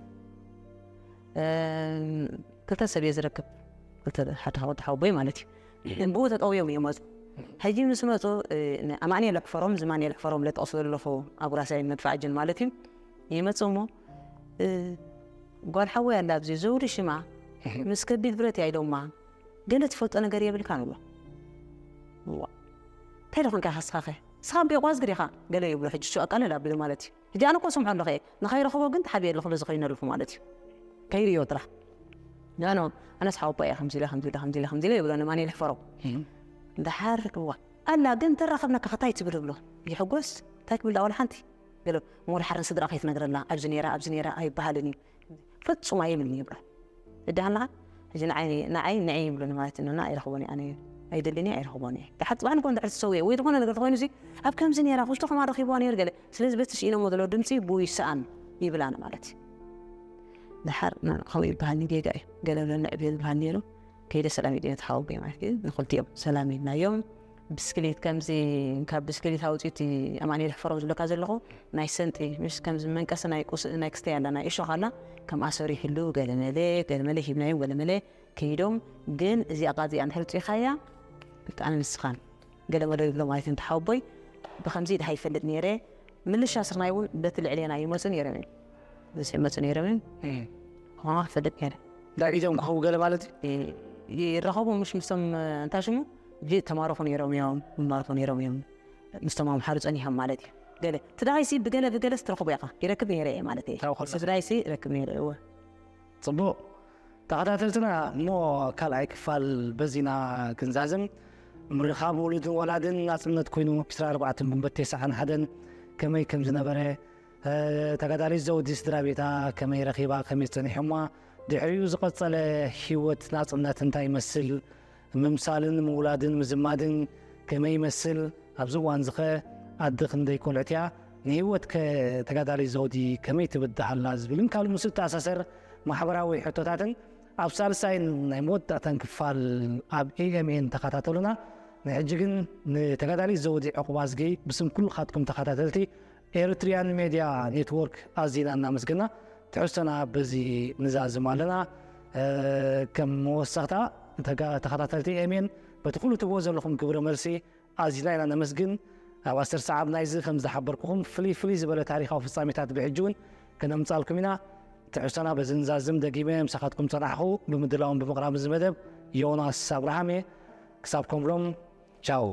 እ፣ ክልተ ሰብ እየ ዝረክብ፣ ክልተ፣ ሓደ ወዲ ሓወቦይ ማለት እዩ። ብኡ ተጠውዮም እዮም መፁ። ሕጂ ምስ መፁ፣ እ፣ ኣማኑኤል ኣሕፈሮም፣ ዝማኑኤል ኣሕፈሮም ለጠቕሱ ዘለኹ ኣብ ራሳይ መድፋዕጅን ማለት እዩ። ይመፁ እሞ፣ እ፣ ጓል ሓወይ ኣላ ኣብዚ ዘውዲ ሽማ፣ ምስ ከቢድ ብረት እያ ኢሎማ፣ ገለ ትፈልጦ ነገር የብልካን ብሎ። ዋ፣ እንታይ ደኾንካ ኢኻ ንስኻኸ? ንስኻ እምበይ ጓዝጊ ዲኻ? ገለ ይብሎ። ሕጂ እሱ ኣቃልል ኣቢሉ ማለት እዩ። ሕጂ ኣነ እኮ ሰምዖ ኣለኹ እየ። ንኸይረኽቦ ግን ተሓቢኤ ኣለኹ በዚ ከይነልፉ ማለት እዩ። ከይርእዮ ጥራሕ። ኖ፣ ኖ፣ ኣነስ ሓወቦ እየ፣ ከምዚ ኢለ፣ ከምዚ ኢለ፣ ከምዚ ኢለ፣ ከምዚ ኢለ ይብሎ ንማኑኤል ኣሕፈሮም። እም። ደሓር እዋ። ኣላ ግን ተራኸብና ከ እንታይ ትብል ብሎ። ይሕጎስ፣ እንታይ ክብል ደኣ ዋላ ሓንቲ። ገለ እሞ ድሓር ንስድራ ከይትነግረላ፣ ኣብዚ ነይራ፣ ኣብዚ ነይራ ኣይበሃልን እዩ። ፍጹም ኣይብልን ይብሎ። እዳሃና፣ ሕጂ ንዓይ፣ ንዓይ፣ ንዓይ ይብሉኒ ማለት ነው። እና ኣይረኽቦን እየ ኣነ። ኣይደልን እየ፣ ኣይረኽቦን እየ። ደሓር ጽባሕ ንግሆ እንድሕር ተሰውየ ወይ ዝኾነ ነገር ተኾይኑ ሲ፣ ኣብ ከምዚ ነይራ፣ ክልተ ከማ ረኺብዋ ነይሩ ገለ። ስለዚ በቲ ስኢኖሞ ዘሎ ድምጺ ብኡ ይሰኣን። ይብል ኣነ ማለት እዩ። ድሓር ና- ከምኡ ይበሃል ጌጋ እዩ። ገለ ብለ ንዕብ ዝበሃል ነይሩ። ከይደ ሰላም ኢለ ተሓወቦ ማለት እዩ። ንክልቲኦም ሰላም ኢልናዮም። ብስክሌት ከምዚ ካብ ብስክሌት ኣውፂኡ እቲ ኣማኑኤል ሕፈሮም ዝብለካ ዘለኹ ናይ ሰንጢ ምስ ከምዚ መንቀሲ ናይ ቁስ ናይ ክስተይ ኣላ ናይ እሾኽ ኣላ ከምኣ ሰሪሕሉ ገለመለ ገለመለ ሂብናዮም ገለመለ ከይዶም። ግን እዚኣ ቃዚኣ እንድሕር ውፅኢኻያ ኣነ ንስኻን ገለመለ ይብሎ ማለት እዩ። ተሓወቦይ ብከምዚ ድሃ ይፈልጥ ነይረ። ምልሻ ስርናይ እውን በቲ ልዕሌና ይመፁ ነይሮም እዮም። ምስ ይመፁ ነይሮም እዮም። ከማ ክፈልጥ ነይረ። ዳኢቶም ክኸው ገለ ማለት እዩ። ይራኸቡ ምሽ ምስቶም እንታይ ሽሙ ጂ ተማረኹ ነይሮም እዮም ይማረኹ ነይሮም እዮም። ምስቶም ኣምሓሩ ፀኒሖም ማለት እዩ። ገለ ትዳይሲ ብገለ ብገለ ስትረኽቡ ኢኻ ይረክብ ነይረ እየ ማለት እዩ። ካብ ከሎ። ስድራይሲ ይረክብ ነይረ እወ። ፅቡቅ ተኸታተልትና እሞ ካልኣይ ክፋል በዚና ክንዛዝም ምርኻብ ውሉድን ወላድን ናፅነት ኮይኑ ዕስራን ኣርባዕተን ግንቦት ተስዓን ሓደን ከመይ ከም ዝነበረ እ፣ ተጋዳሊት ዘውዲ ስድራ ቤታ ከመይ ረኺባ ከመይ ጸኒሖማ ድሕሪኡ ዝቐጸለ ህይወት ናጽነት እንታይ ይመስል ምምሳልን ምውላድን ምዝማድን ከመይ ይመስል ኣብዚ እዋን ዝኸ ኣደ ክንደይ ቆልዕት እያ ንህይወት ከ ተጋዳሊት ዘውዲ ከመይ ትብድሃላ ዝብልን ካልእ ምስ እተኣሳሰር ማሕበራዊ ሕቶታትን ኣብ ሳልሳይን ናይ መወዳእታን ክፋል ኣብ ኤኤምኤን ተኸታተሉና። ንሕጂ ግን ንተጋዳሊት ዘውዲ ዕቑባዝጊ ብስም ኩልኻትኩም ተኸታተልቲ ኤርትሪያን ሜድያ ኔትወርክ ኣዚና እናመስገና ትሕዝቶና በዚ ንዛዝም ኣለና። ከም መወሰኽታ ተኸታተልቲ ኤሜን በቲ ኩሉ ትብዎ ዘለኹም ግብረ መልሲ ኣዚና ኢና ነመስግን። ኣብ ኣስር ሰዓብ ናይዚ ከም ዝሓበርኩኹም ፍልይ ፍልይ ዝበለ ታሪኻዊ ፍጻሜታት ብሕጂ እውን ክነምጻልኩም ኢና። ትሕዝቶና በዚ ንዛዝም ደጊመ ምሳኻትኩም ጸናሕኹ ብምድላውን ብምቕራብ እዚ መደብ ዮናስ ኣብርሃም እየ። ክሳብ ከምሎም ቻው።